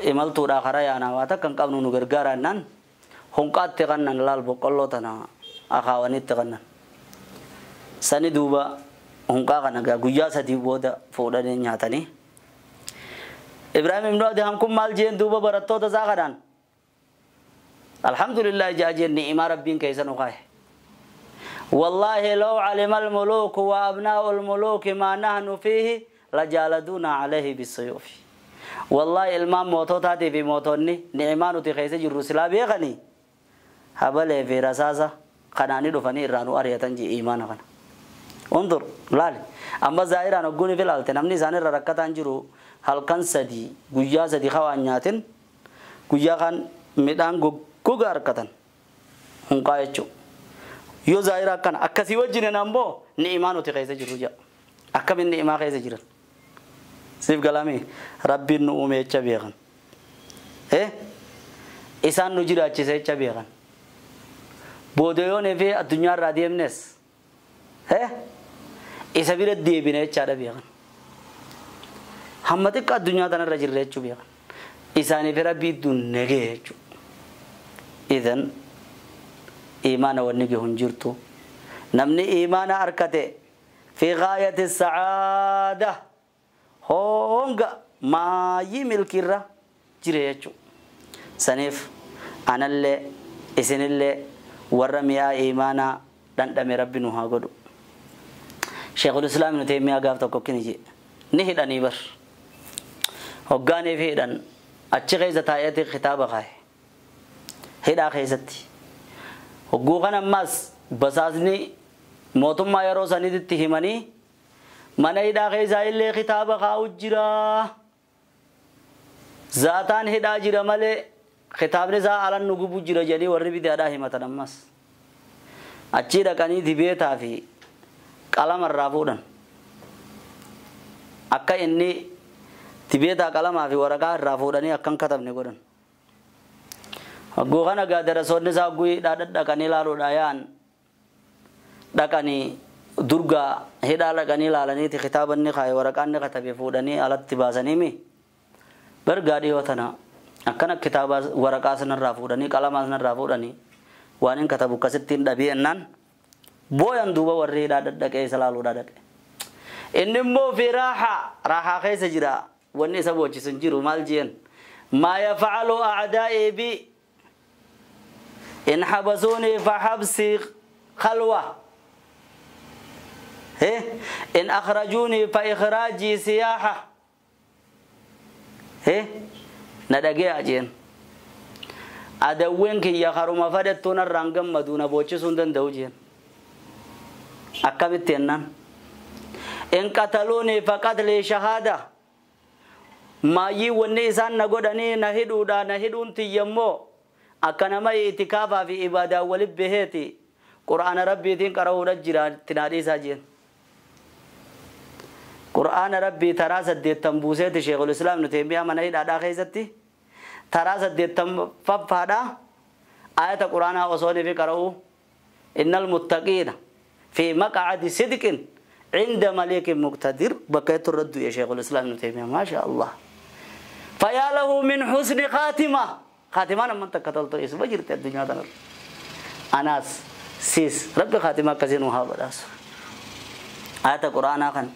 imaltuudhaa karaa yaanaa waa takka hin qabnu nu gargaarannaan honqaatti qannan laal boqqolloo tana akaawanitti qannan. Sani duuba honqaa kana guyyaa sadii booda fuudhanii nyaatanii. Ibraahim ibnu Adham kun maal jeen duuba barattoota isaa kanaan alhamdulillah jaa jeen ni'imaa rabbiin keessa nu kaaye. والله لو علم الملوك وأبناء الملوك ما نحن فيه لجالدونا عليه بالسيوف. والله المام موتوتاتي في موتوني نعمان تخيس جرسلا بيغني هبل في رصاصة قناني دفني رانو أريتنجي إيمان غنا. انظر لالي أما زائران أقولي في الالتين أمني زاني ركتان جرو هل كان سدي قيا سدي خوانياتين قيا كان ميدان غوغا ركتان هم قايتشو yoo zaahira akkana akkasii wajjin ammoo ni'imaa nuti keessa jirru jedha. Akkamiin ni'imaa keessa jiran? Siif galame rabbiin nu uume jecha beekan. Isaan nu jiraachise jecha beekan. Booda yoo neefee addunyaa irraa deemnes isa bira deebine jechaadha beekan. Hamma xiqqaa addunyaa tanarra jirre jechuu beekan. Isaaniif rabbii idduun nagee jechuudha. Idan إيمان ونجي هنجرتو نمني إيمان أركته في غاية السعادة هونغ ما يمل كرة جريتشو سنيف أنا اللي إسن اللي ورمي إيمانا دندم ربي نوها قدو شيخ الإسلام ابن تيمية قافتو كوكينجي نهيد أنيبر هقاني في هيدان أتشغي زتايتي خطابة خاي هيدا خيزتي Hogguu kana ammas basaasni mootummaa yeroo saniitti himanii mana hidhaa keessaa illee kitaaba kaa'u jira. Zaataan hidhaa jira malee kitaabni isaa alan nu gubu jira jedhanii warri bidaadhaa himatan ammas. Achii dhaqanii dibeetaa fi qalama irraa fuudhan. Akka inni dibeetaa qalamaa fi waraqaa irraa fuudhanii akkan katabne godhan. Hogguu kana gaa darasoonni isaa hogguu hidhaa dhaqanii ilaaluudha yaa'an dhaqanii durgaa hidhaa dhaqanii ilaalaniiti kitaaba inni kaaye waraqaa inni katabe fuudhanii alatti baasaniimi bargaa dhiyoo tana akkana kitaaba waraqaa sanarraa fuudhanii qalamaa sanarraa fuudhanii waan hin katabu akkasitti hin dhabee jennaan booyan duuba warri hidhaa dhaqee isa ilaaluudha dhaqe. Inni immoo fi raaxaa raaxaa keessa jira wanni isa boochisu hin jiru maal jeen maa yafacalu acdaa'ii bi إن حبسوني فحبسي خلوة إن أخرجوني فإخراجي سياحة ندقي أجين أدوينك يا خروما فدتون الرنجم مدون بوتشسون دندوجين أكبتين إن قتلوني فقتلي شهادة ما يوني سان نقودني نهدو دا نهدون تيمو akka nama itikaafaa fi ibaadaa walib baheeti qur'aana rabbiitiin qara'uudha jira tinaadhiisaa jeen. Qur'aana rabbii taraa 80 buuseeti Sheekhul Islaam Ibnu Taymiyaa mana hidhaadhaa keessatti taraa 80ffaadhaa ayata qur'aanaa osoo fi qara'uu innal muttaqiina fi maq'adi sidqin عند ملك مقتدر بقيت الرد يا شيخ الإسلام ابن تيمية ما شاء الله. فيا له من حسن خاتمة. Khaatimaan amman takka toltu isuma jirti addunyaa tanarra. Anaas siis rabbi khaatimaa akkasii nu haa badhaasu. Ayata quraanaa kan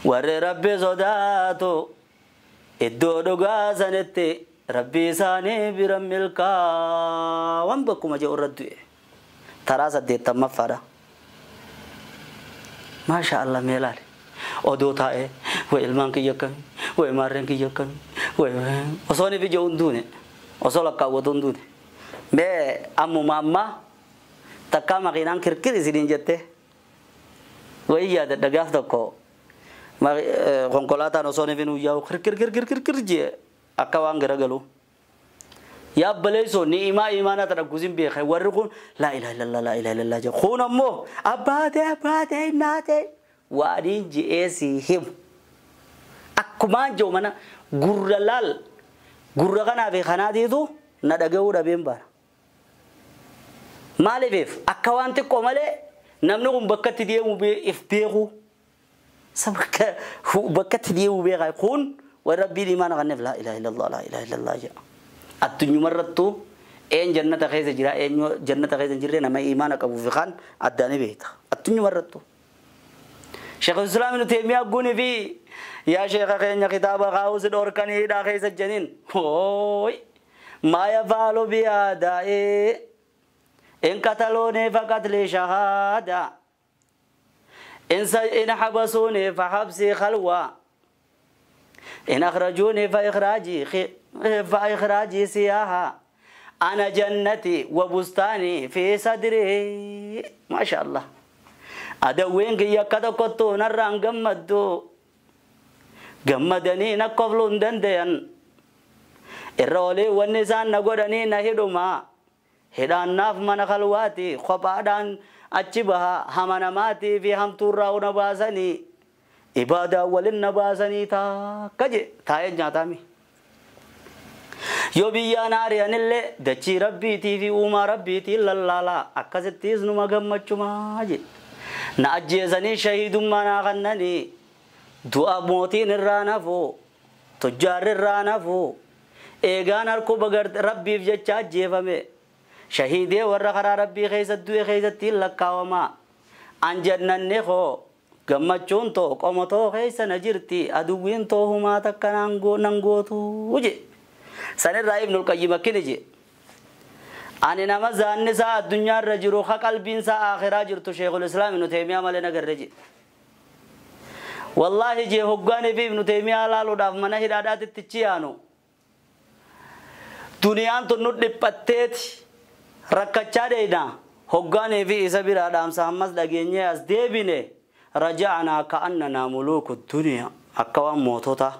warri rabbi sodaatu iddoo dhugaa sanitti rabbi isaanii bira milkaa'an bakkuma jedhu irra du'e. Taraa 80ffaadha. Maasha Allah mee ilaali. Odoo taa'ee way ilmaan kiyya akkamii way maarreen kiyya akkamii way osoo ni ija hin duune osoo lakkaawwatu hin duune. Mee ammuma ammaa takkaa makiinaan kirkir isiniin jette way yaadadha gaaf tokko konkolaataan osoo ni finuu yaa'u kirkir kirkir kirkir jee akka waan garagalu. Yaa baleessoo ni imaa imaanaa tana gusin beeka warri kun laa ilaaha illallah laa ilaaha illallah jedhu kun ammoo abbaatee abbaatee naatee waaniin je'ee si himu akkumaan jiru mana gurra laal gurra kanaa fi kanaatiitu na dhaga'uu dhabeen baana. Maaliif akka waan xiqqoo malee namni kun bakka itti deemu if beeku bakka itti deemu beeka kun warra rabbiin imaana kanneef laa ilaaha illallah laa ilaaha illallah jedha. Addunyaarrattuu een jannata keessa jira eenyu jannata keessa hin jirre nama imaana qabuu fi kan addaan beekta addunyaarrattuu. Sheekh Islaam Ibn Taymiyaa guni fi yaa sheekha keenya kitaaba kaa'uus dhorkanii hidhaa keessa janiin hooy maa yafaalu biyaadaa'ee in qataloonii faqatli shahaada in habasuunii fahabsii khalwaa in akhrajuunii fa ikhraajii siyaaha ana jannati wa bustaanii fi sadrii maasha Allah. Adawween kiyya akka tokkottuu narraan gammaddu gammadanii na kofluu hin dandayan irra olii wanni isaan na godhanii na hidhuma hidhaannaaf mana kalwaati kophaadhaan achi baha hama namaatii fi hamtuurraa na baasanii ibaadaa walin na baasanii taakka je taa'ee nyaataami. Yoo biyyaan ari'anillee dachii rabbiitii fi uumaa rabbiitiin lallaalaa akkasittiis numa gammachumaa jedhe. Na ajjeesanii shahiidummaa naa kennanii du'a mootiin irraa nafu tujjaarri irraa nafu eegaan harkuba rabbiif jecha ajjeefame shahiidee warra karaa rabbii keessa du'e keessatti lakkaawama an jannanni koo gammachuun too qomotoo keessa na jirti aduwwiin too humaa takka nan gootu je sanirraa Ibnul Qayyim akkini je ani nama zaanni isaa addunyaarra jiru ka qalbiin isaa akhiraa jirtu Sheekhul Islaam Ibnu Taymiyaa malee nagarre je. Wallaahi jee hoggaanii fi Ibnu Taymiyaa laaluudhaaf mana hidhaadhaatitti chiyaanu duniyaan tun nu dhiphatteeti rakkachaa deeyna hoggaanii fi isa biraa dhaamsa ammas dhageenyee as deebine raja'anaa ka'annanaa muluuku duniyaa akka waan mootota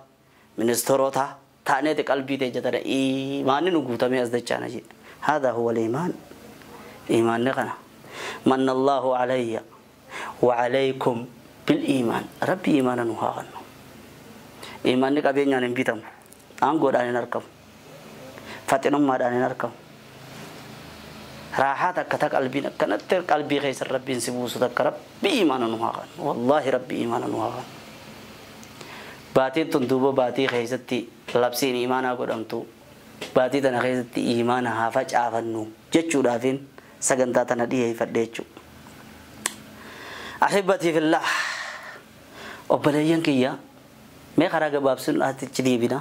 ministeerota taaneeti qalbii teejjatana imaanni nu guutamee as dachaana jee. هذا هو الإيمان إيمان نغنى من الله علي وعليكم بالإيمان ربي إيمانا نهاغن إيمان نقبين يعني بيتم أنقول أن نركب فاتنم ما أن نركب راحاتك كتك قلبي كانت قلبي خيس ربي نسبوس ربي إيمانا نهاغن والله ربي إيمانا نهاغن باتي تندوب باتي خيستي لبسين إيمانا قدمتو baatii tana keessatti imaana haa facaafannu jechuudhaafin sagantaa tana dhiyeeffadhe jechuudha. Ahibbatii fillah obboleeyyan kiyya mee karaa gabaabsuun atichi deebina.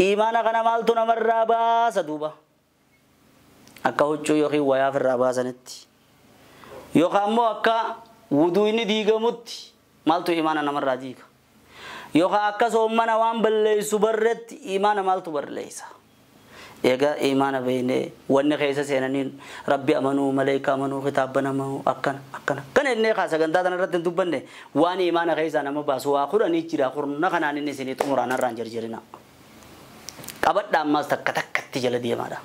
Imaana kana maaltu namarraa baasa duuba akka huccuu yookiin wayaa ofirraa baasanitti yookaan immoo akka wuduu inni diigamutti maaltu imaana namarraa diiga yookaan akka soommana waan balleessu barretti imaana maaltu balleessa. Egaa imaana beeknee wanni keessa seenaniin rabbi amanuu maleekaa amanuu kitaaba amanuu akkana akkana kana inni kaa sagantaa tana irratti hin dubbanne waan imaana keessaa nama baasu waa kudhanii jira kurna kanaan inni isinii xumuraan irraan jarjarina. Qabadha ammaas takka takkatti jala deemaadha.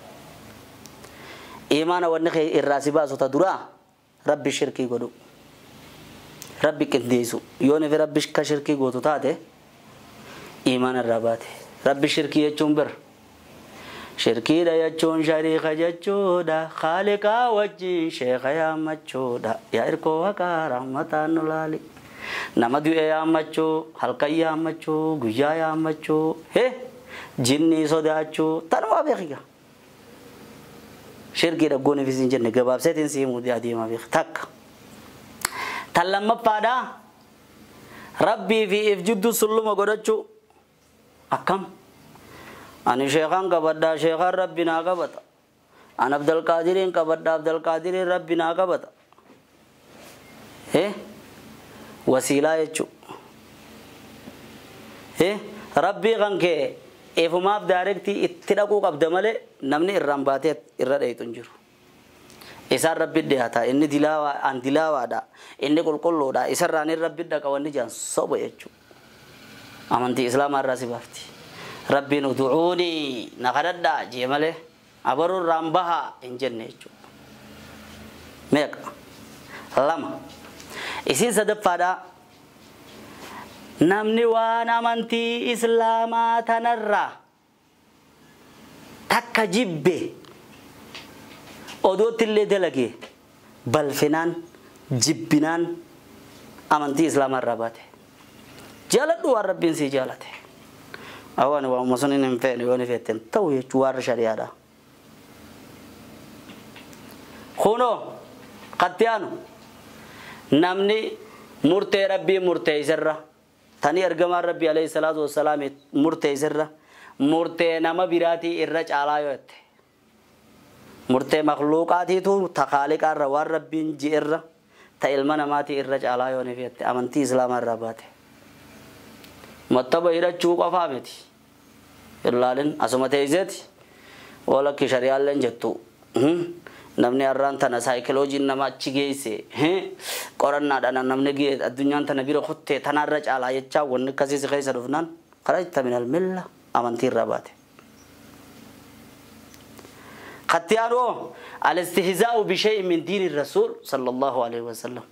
Imaana wanni irraa si baasu ta duraa rabbi shirkii godhu rabbi qindeessu yoo nufi rabbi ka shirkii gootu taate imaana irraa baate rabbi shirkii jechuun bira. Shirkiidha jechuun shariika jechuudha khaaliqaa wajjin sheeka yaammachuudha yaa irkoo haqaa rahmataan nu laali nama du'e yaammachuu halkan yaammachuu guyyaa yaammachuu hee jinnii sodaachuu tanumaa beekiga Shirkii dhaggoon fi siin jenne gabaabseetiin si himuu adeemaa beek takka. Tan lammaffaadhaa rabbii fi if jidduu sulluma godhachuu akkam. Ani sheekaan qabadhaa sheekaan rabbi naa qabata. Ani Abdalqaadiriin qabadhaa Abdalqaadiriin rabbi naa qabata. Wasiilaa jechuu. Rabbii kan kee eefumaaf daarektii itti dhaquu qabda malee namni irraan baatee irra dheeytu hin jiru. Isaan rabbi dhiyaata inni dilaawaa an dilaawaadha inni qulqulluudha isarraan inni rabbi dhaqa wanni jaan soba jechuudha. Amantii islaamaa irraa si baafti. Rabbiin udu'uunii na kadhadhaa jee malee abaruu irraan bahaa hin jenne jechuudha. Meeqa? 2. Isiin sadaffaadhaa namni waan amantii islaamaa tanarraa takka jibbe odootti illee dalage balfinaan jibbinaan amantii islaamaa irraa baate. Jaaladhu waan rabbiin sii jaalate. Awwaani waanuma sun hin feene yoo ni feetten ta'u jechuu warra shari'aadha. Kunoo qatti aanu namni murtee rabbii murteessirra tani ergamaan rabbii alayhi salaatu wassalaam murteessirra murtee nama biraatii irra caalaa yoo jette murtee makluuqaatiitu ta khaaliqaarra waan rabbiin ji'erra ta ilma namaatii irra caalaa yoo ni feette amantii islaamaa irraa baate. Mattaba hidhachuu qofaa miti. Illaalin asuma teesseeti walakki shari'aalleen jettu. Namni har'aan tana saayikiloojiin nama achi geesse qorannaadhaan namni gee addunyaan tana bira kuttee tanarra caalaa jechaa wanni akkasii si keessa dhufnaan kharajta minal milla amantii irraa baate. Qatti aanoo al-istihzaa'u bishay'in min diini rasuul sallallahu alaihi wasallam.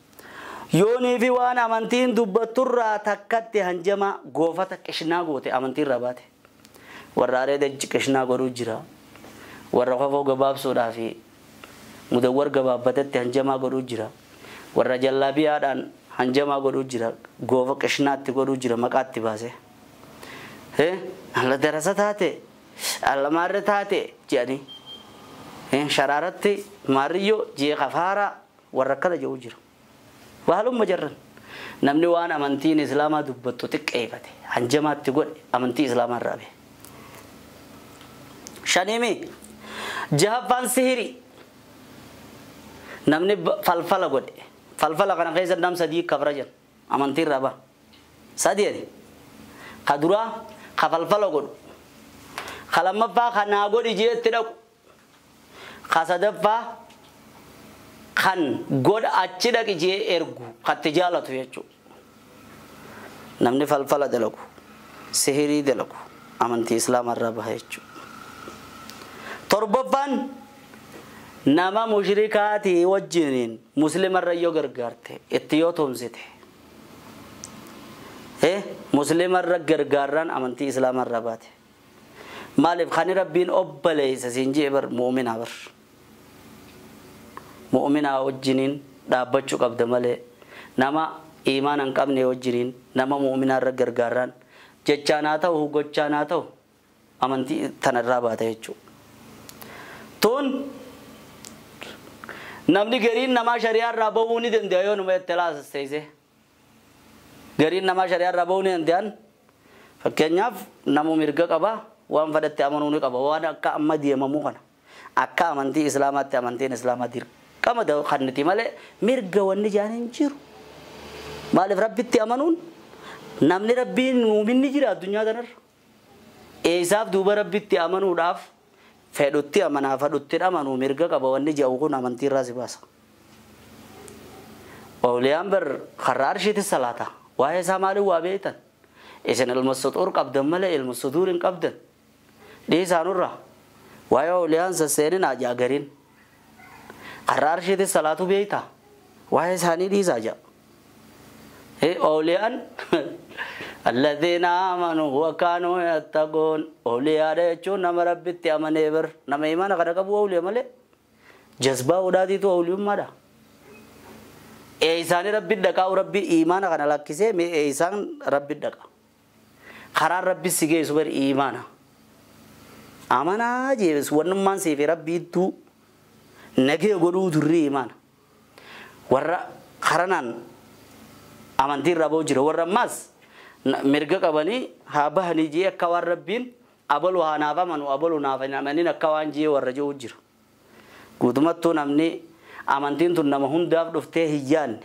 Yoonii fi waan amantiin dubbatturraa takkatti hanjama goofata qishnaa goote amantii irraa baate. Warra areeda qishnaa godhuu jira. Warra kofoo gabaabsuudhaa fi mudawwar gabaabbatetti hanjamaa godhuu jira. Warra jallaabiyaadhaan hanjamaa godhuu jira. Goofa qishnaatti godhuu jira maqaatti baase. Alla darasa taate alla maarre taate jedhanii sharaaratti maariyyoo jee kafaara warra akkana jedhu jira. Waalumma jarran namni waan amantiin islaamaa dubbattu xiqqeeffate hanjamaatti godhe amantii islaamaa irraa bahe. Shaniimi jahaffaan sihirii. Namni falfala godhe falfala kana keessa nam sadii kafra jedhan amantii irraa baha. Sadii ani ka duraa ka falfala godhu ka lammaffaa ka naa godhi jeetti dhaqu ka sadaffaa kan godha achi dhaqi jee ergu katti jaalatu jechuudha. Namni falfala dalagu sihirii dalagu amantii islaamaa irraa baha jechuudha. Torbaffaan nama mushrikaatii wajjiniin muslimarra yoo gargaarte itti yoo tumsite muslimarra gargaarraan amantii islaamarra baate. Maaliif kan rabbiin obboleessa siin jee bar mu'uminaa bar. Mu'uminaa wajjiniin dhaabbachuu qabda malee nama iimaana hin qabne wajjiniin nama mu'uminaarra gargaarraan jechaan haa ta'u gochaan haa ta'u amantii tanarraa baate jechuudha. Tun namni gariin namaa shari'aa irraa bahuu ni danda'a yoo numa itti laasasteesse. Gariin namaa shari'aa irraa bahuu ni danda'an fakkeenyaaf namu mirga qaba waan fedhatti amanuu ni qaba waan akka amma deemamuu kana akka amantii islaamaatti amantiin islaamaa dirqama kanniti malee mirga wanni jaan hin jiru. Maaliif rabbitti amanuun namni rabbiin muuminni jira addunyaa kanarra. Eessaaf duuba rabbitti amanuudhaaf fedhutti amanaa fedhutti amanuu mirga qaba wanni jedhu kun amantii irraa si baasa. Awliyaan bar karra arshiitti salaata. Waa'ee isaa maaliif waa beektan? Isin ilma suxuur qabdan malee ilma suduur hin qabdan. Dhiisaanurra waa'ee awliyaan sasseenin ajaa gariin. Karra arshiitti salaatu beekta. Waa'ee isaanii dhiisaa jedha. Awliyaan الذين آمنوا وكانوا يتقون أولياء jechuun nama rabbitti amanee bar nama imaana kana qabu awliyaa malee jazbaa odaatiitu awliyummaadha. Eeyisaanii rabbi dhaqaa rabbi imaana kana lakkisee mee eeyisaan rabbi dhaqa. Karaan rabbi si geessu bar imaana. Amanaa jeebis wannummaan siif rabbi idduu Nagee godhuu durri imaana. Warra karanaan amantii irraa ba'u jira. Warra ammaas mirga qabanii haa bahanii jee akka waan rabbiin abalu haa naaf amanu abalu naaf hin amanin akka waan jee warra jiru jira. Guutumattuu namni amantiin tun nama hundaaf dhuftee hin yaanne.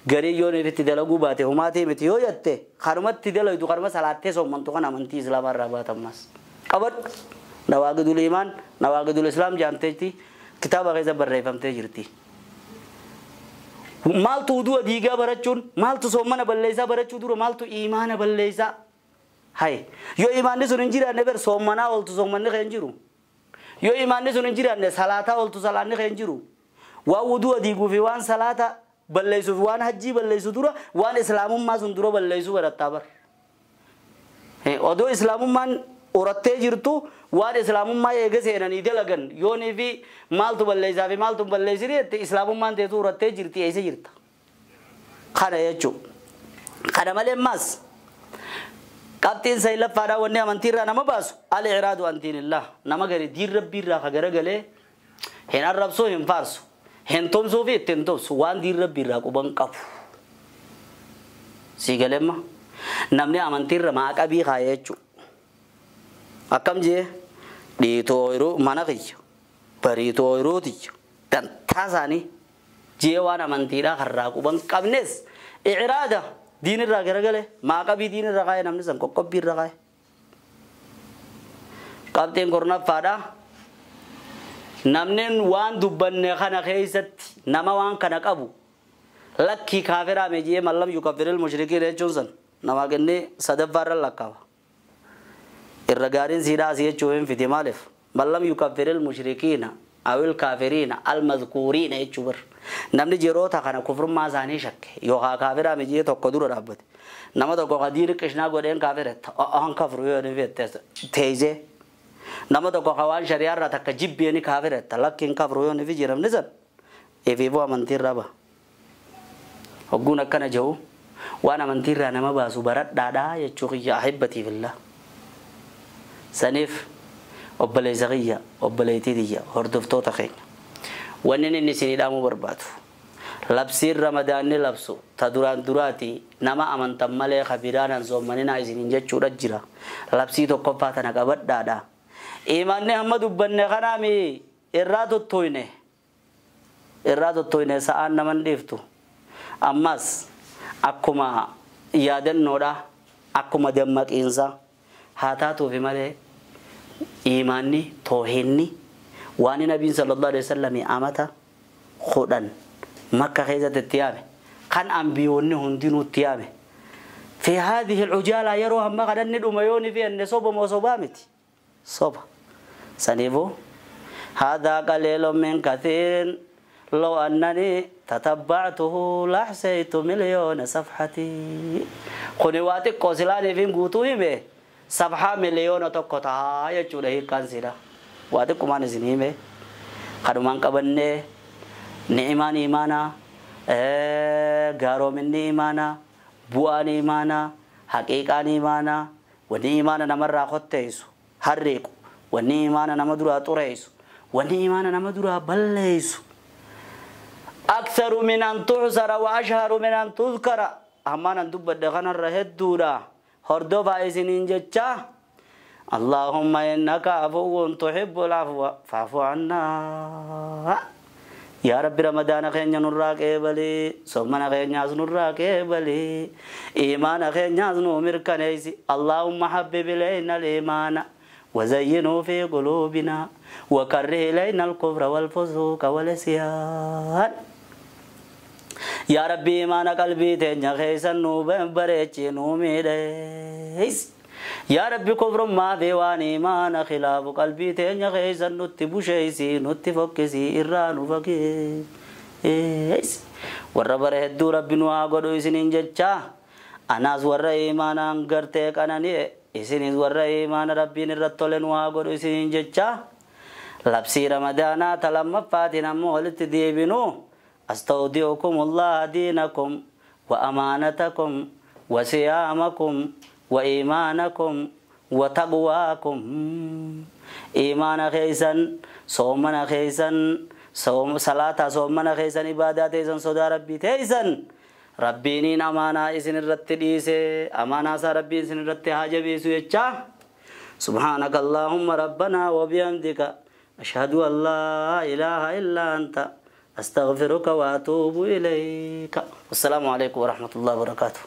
Garii yoon itti dalaguu baate humaatii miti yoo jette karumatti dalaytu karuma salaattee soommantu kan amantii islaamaa irraa baatammas. Qabadhu nawaaqidul iimaan nawaaqidul islaam jaamteetti kitaaba keessa barreeffamtee jirti. Maaltu uduu diigaa barachuun maaltu soommana balleessaa barachuu dura maaltu iimaana balleessaa. Hay yoo iimaanni sun hin jiraanne ber soommanaa ooltu soommanni kee hin jiru. Yoo iimaanni sun hin jiraanne salaataa ooltu salaanni kee hin jiru. Waan uduu diiguu fi waan salaata balleessuuf waan hajjii balleessu dura waan islaamummaa sun dura balleessuu barattaa bar. Odoo islaamummaan horattee jirtu waan islaamummaa eega seenanii dalagan yoonii fi maaltu balleessaa fi maaltu balleessini jette islaamummaan teetu horattee jirti eessa jirta. Kana jechuudha. Kana malee ammas qabxiin saylaffaadhaa wanni amantiirraa nama baasu al-iraadu an diinillah nama gari diin rabbiirraa ka garagalee hin arrabsuu hin faarsu. Hin tumsuu fi ittiin tumsu waan diin rabbiirraa quban qabu. Sii galeemma namni amantiirra maaqabii kaayee jechuudha. Akkam jee dhiitoo ooyiruu mana kiyya bariitoo ooyiruu tiyya dantaa isaanii jee waan amantiidhaa karraa quban qabnes icraada diinirraa garagale maaqabii diinirra kaayee namni san qoqqobbiirra kaayee. Qabxiin kurnaffaadhaa. Namni waan dubbanne kana keessatti nama waan kana qabu lakkii kaafiraa meejiyee mallam yukaffiril mushrikiin jechuun san nama kennee sadaffaarra lakkaaba. Irra gaariin siidhaa asii jechuu hin fite maaliif mallam yukaffiril mushrikiina awil kaafiriina almazkuuriina jechuu bar. Namni yeroota kana kufrummaa isaanii shakke yookaan kaafiraa meejiyee tokko dura dhaabbate nama tokko kadiiri qishnaa godheen kaafiretta o'aan kafru yoo ni fette teessee. Nama tokko waan shari'aa irraa takka jibbeeni kaafiretta lakkiin kafru yoo ni fi jiramni san eefiifuu amantiirraa baha. Hogguun akkana jiru waan amantiirraa nama baasu baradhaadhaa jechuu kiyya ahibbatiif illaa. Saniif obboleessa kiyya obboleettii tiyya hordoftoota keenya. Wanni inni isinii dhaamuu barbaadu. Labsiin ramadaanni labsu ta duraan duraati nama amantan malee kabiraan hin soommaninaa isiniin jechuudha jira. Labsii tokkoffaa tana qabadhaadhaa. Imaanni hamma dubbanne kanaami irraa tottoyne sa'aan naman dhiiftu. Ammas akkuma yaadannoodha akkuma dammaqiinsa haa taatuufi malee imaanni toohinni waan nabiin sallallahu alaihi wasallam amata 10 makka keessatti itti yaame kan ambiyoonni hundinuu itti yaame. Fi haadhihi al-ujaala yeroo hamma kananni dhuma yooni fi enne soba moo sobaa miti. Soba. سنيبو هذا قليل من كثير لو أنني تتبعته لحسيت مليون صفحتي خنواتي قوسلاني فين قوتوه به صفحة مليون تقطع يجوله كانسيلا واتي كمان سنيمه خدمان قبنه نعمان إيمانا غارو من إيمانا بوان إيمانا حقيقة إيمانا ونيمانا نمر خطيسو harreequ wanni imaana nama duraa xureessu wanni imaana nama duraa balleessu. Aktharu min an tuhsara wa ashharu min an tuzkara ammaan an dubbadhe kanarra hedduudha hordofaa isiniin jecha. Allahumma innaka afuwwun tuhibbul afwa fa'fu annaa. Yaa Rabbi ramadaana keenya nurraa qeebalii soomana keenyaas nurraa qeebalii iimaana keenyaas nuu mirkaneessi. Allahumma habbib ilayna al-iimaana وزينوا في قلوبنا وكره إلينا الكفر والفسوق والعصيان. يا ربي ما قلبي تنيا خيسن نوبن بريتشي نوميديس. يا ربي كفر ما في واني ما خلاف قلبي تنيا خيسن نتبوشيسي نتفكسي إرانو فكيس. وربر هدو ربي نوا قدو إسنين جتشا أناس ور إيمانا قرتك أناني isinis warra imaana rabbiin irratti tole nu haa godhu isiniin jecha. Labsii ramadaanaa ta lammaffaatiin ammoo walitti deebinu. Astawdi'ukum allaha diinakum wa amaanatakum wa siyaamakum wa iimaanakum wa taqwaakum. Iimaana keessan soomana keessan Salaataa soommana keessan ibaadaa teessan sodaa rabbii teessan rabbiiniin amaanaa isin irratti dhiise amaanaa isaa rabbiin isin irratti haa jabeessu jechaa. سبحانك اللهم ربنا وبحمدك أشهد أن لا إله إلا أنت أستغفرك وأتوب إليك. والسلام عليكم ورحمة الله وبركاته.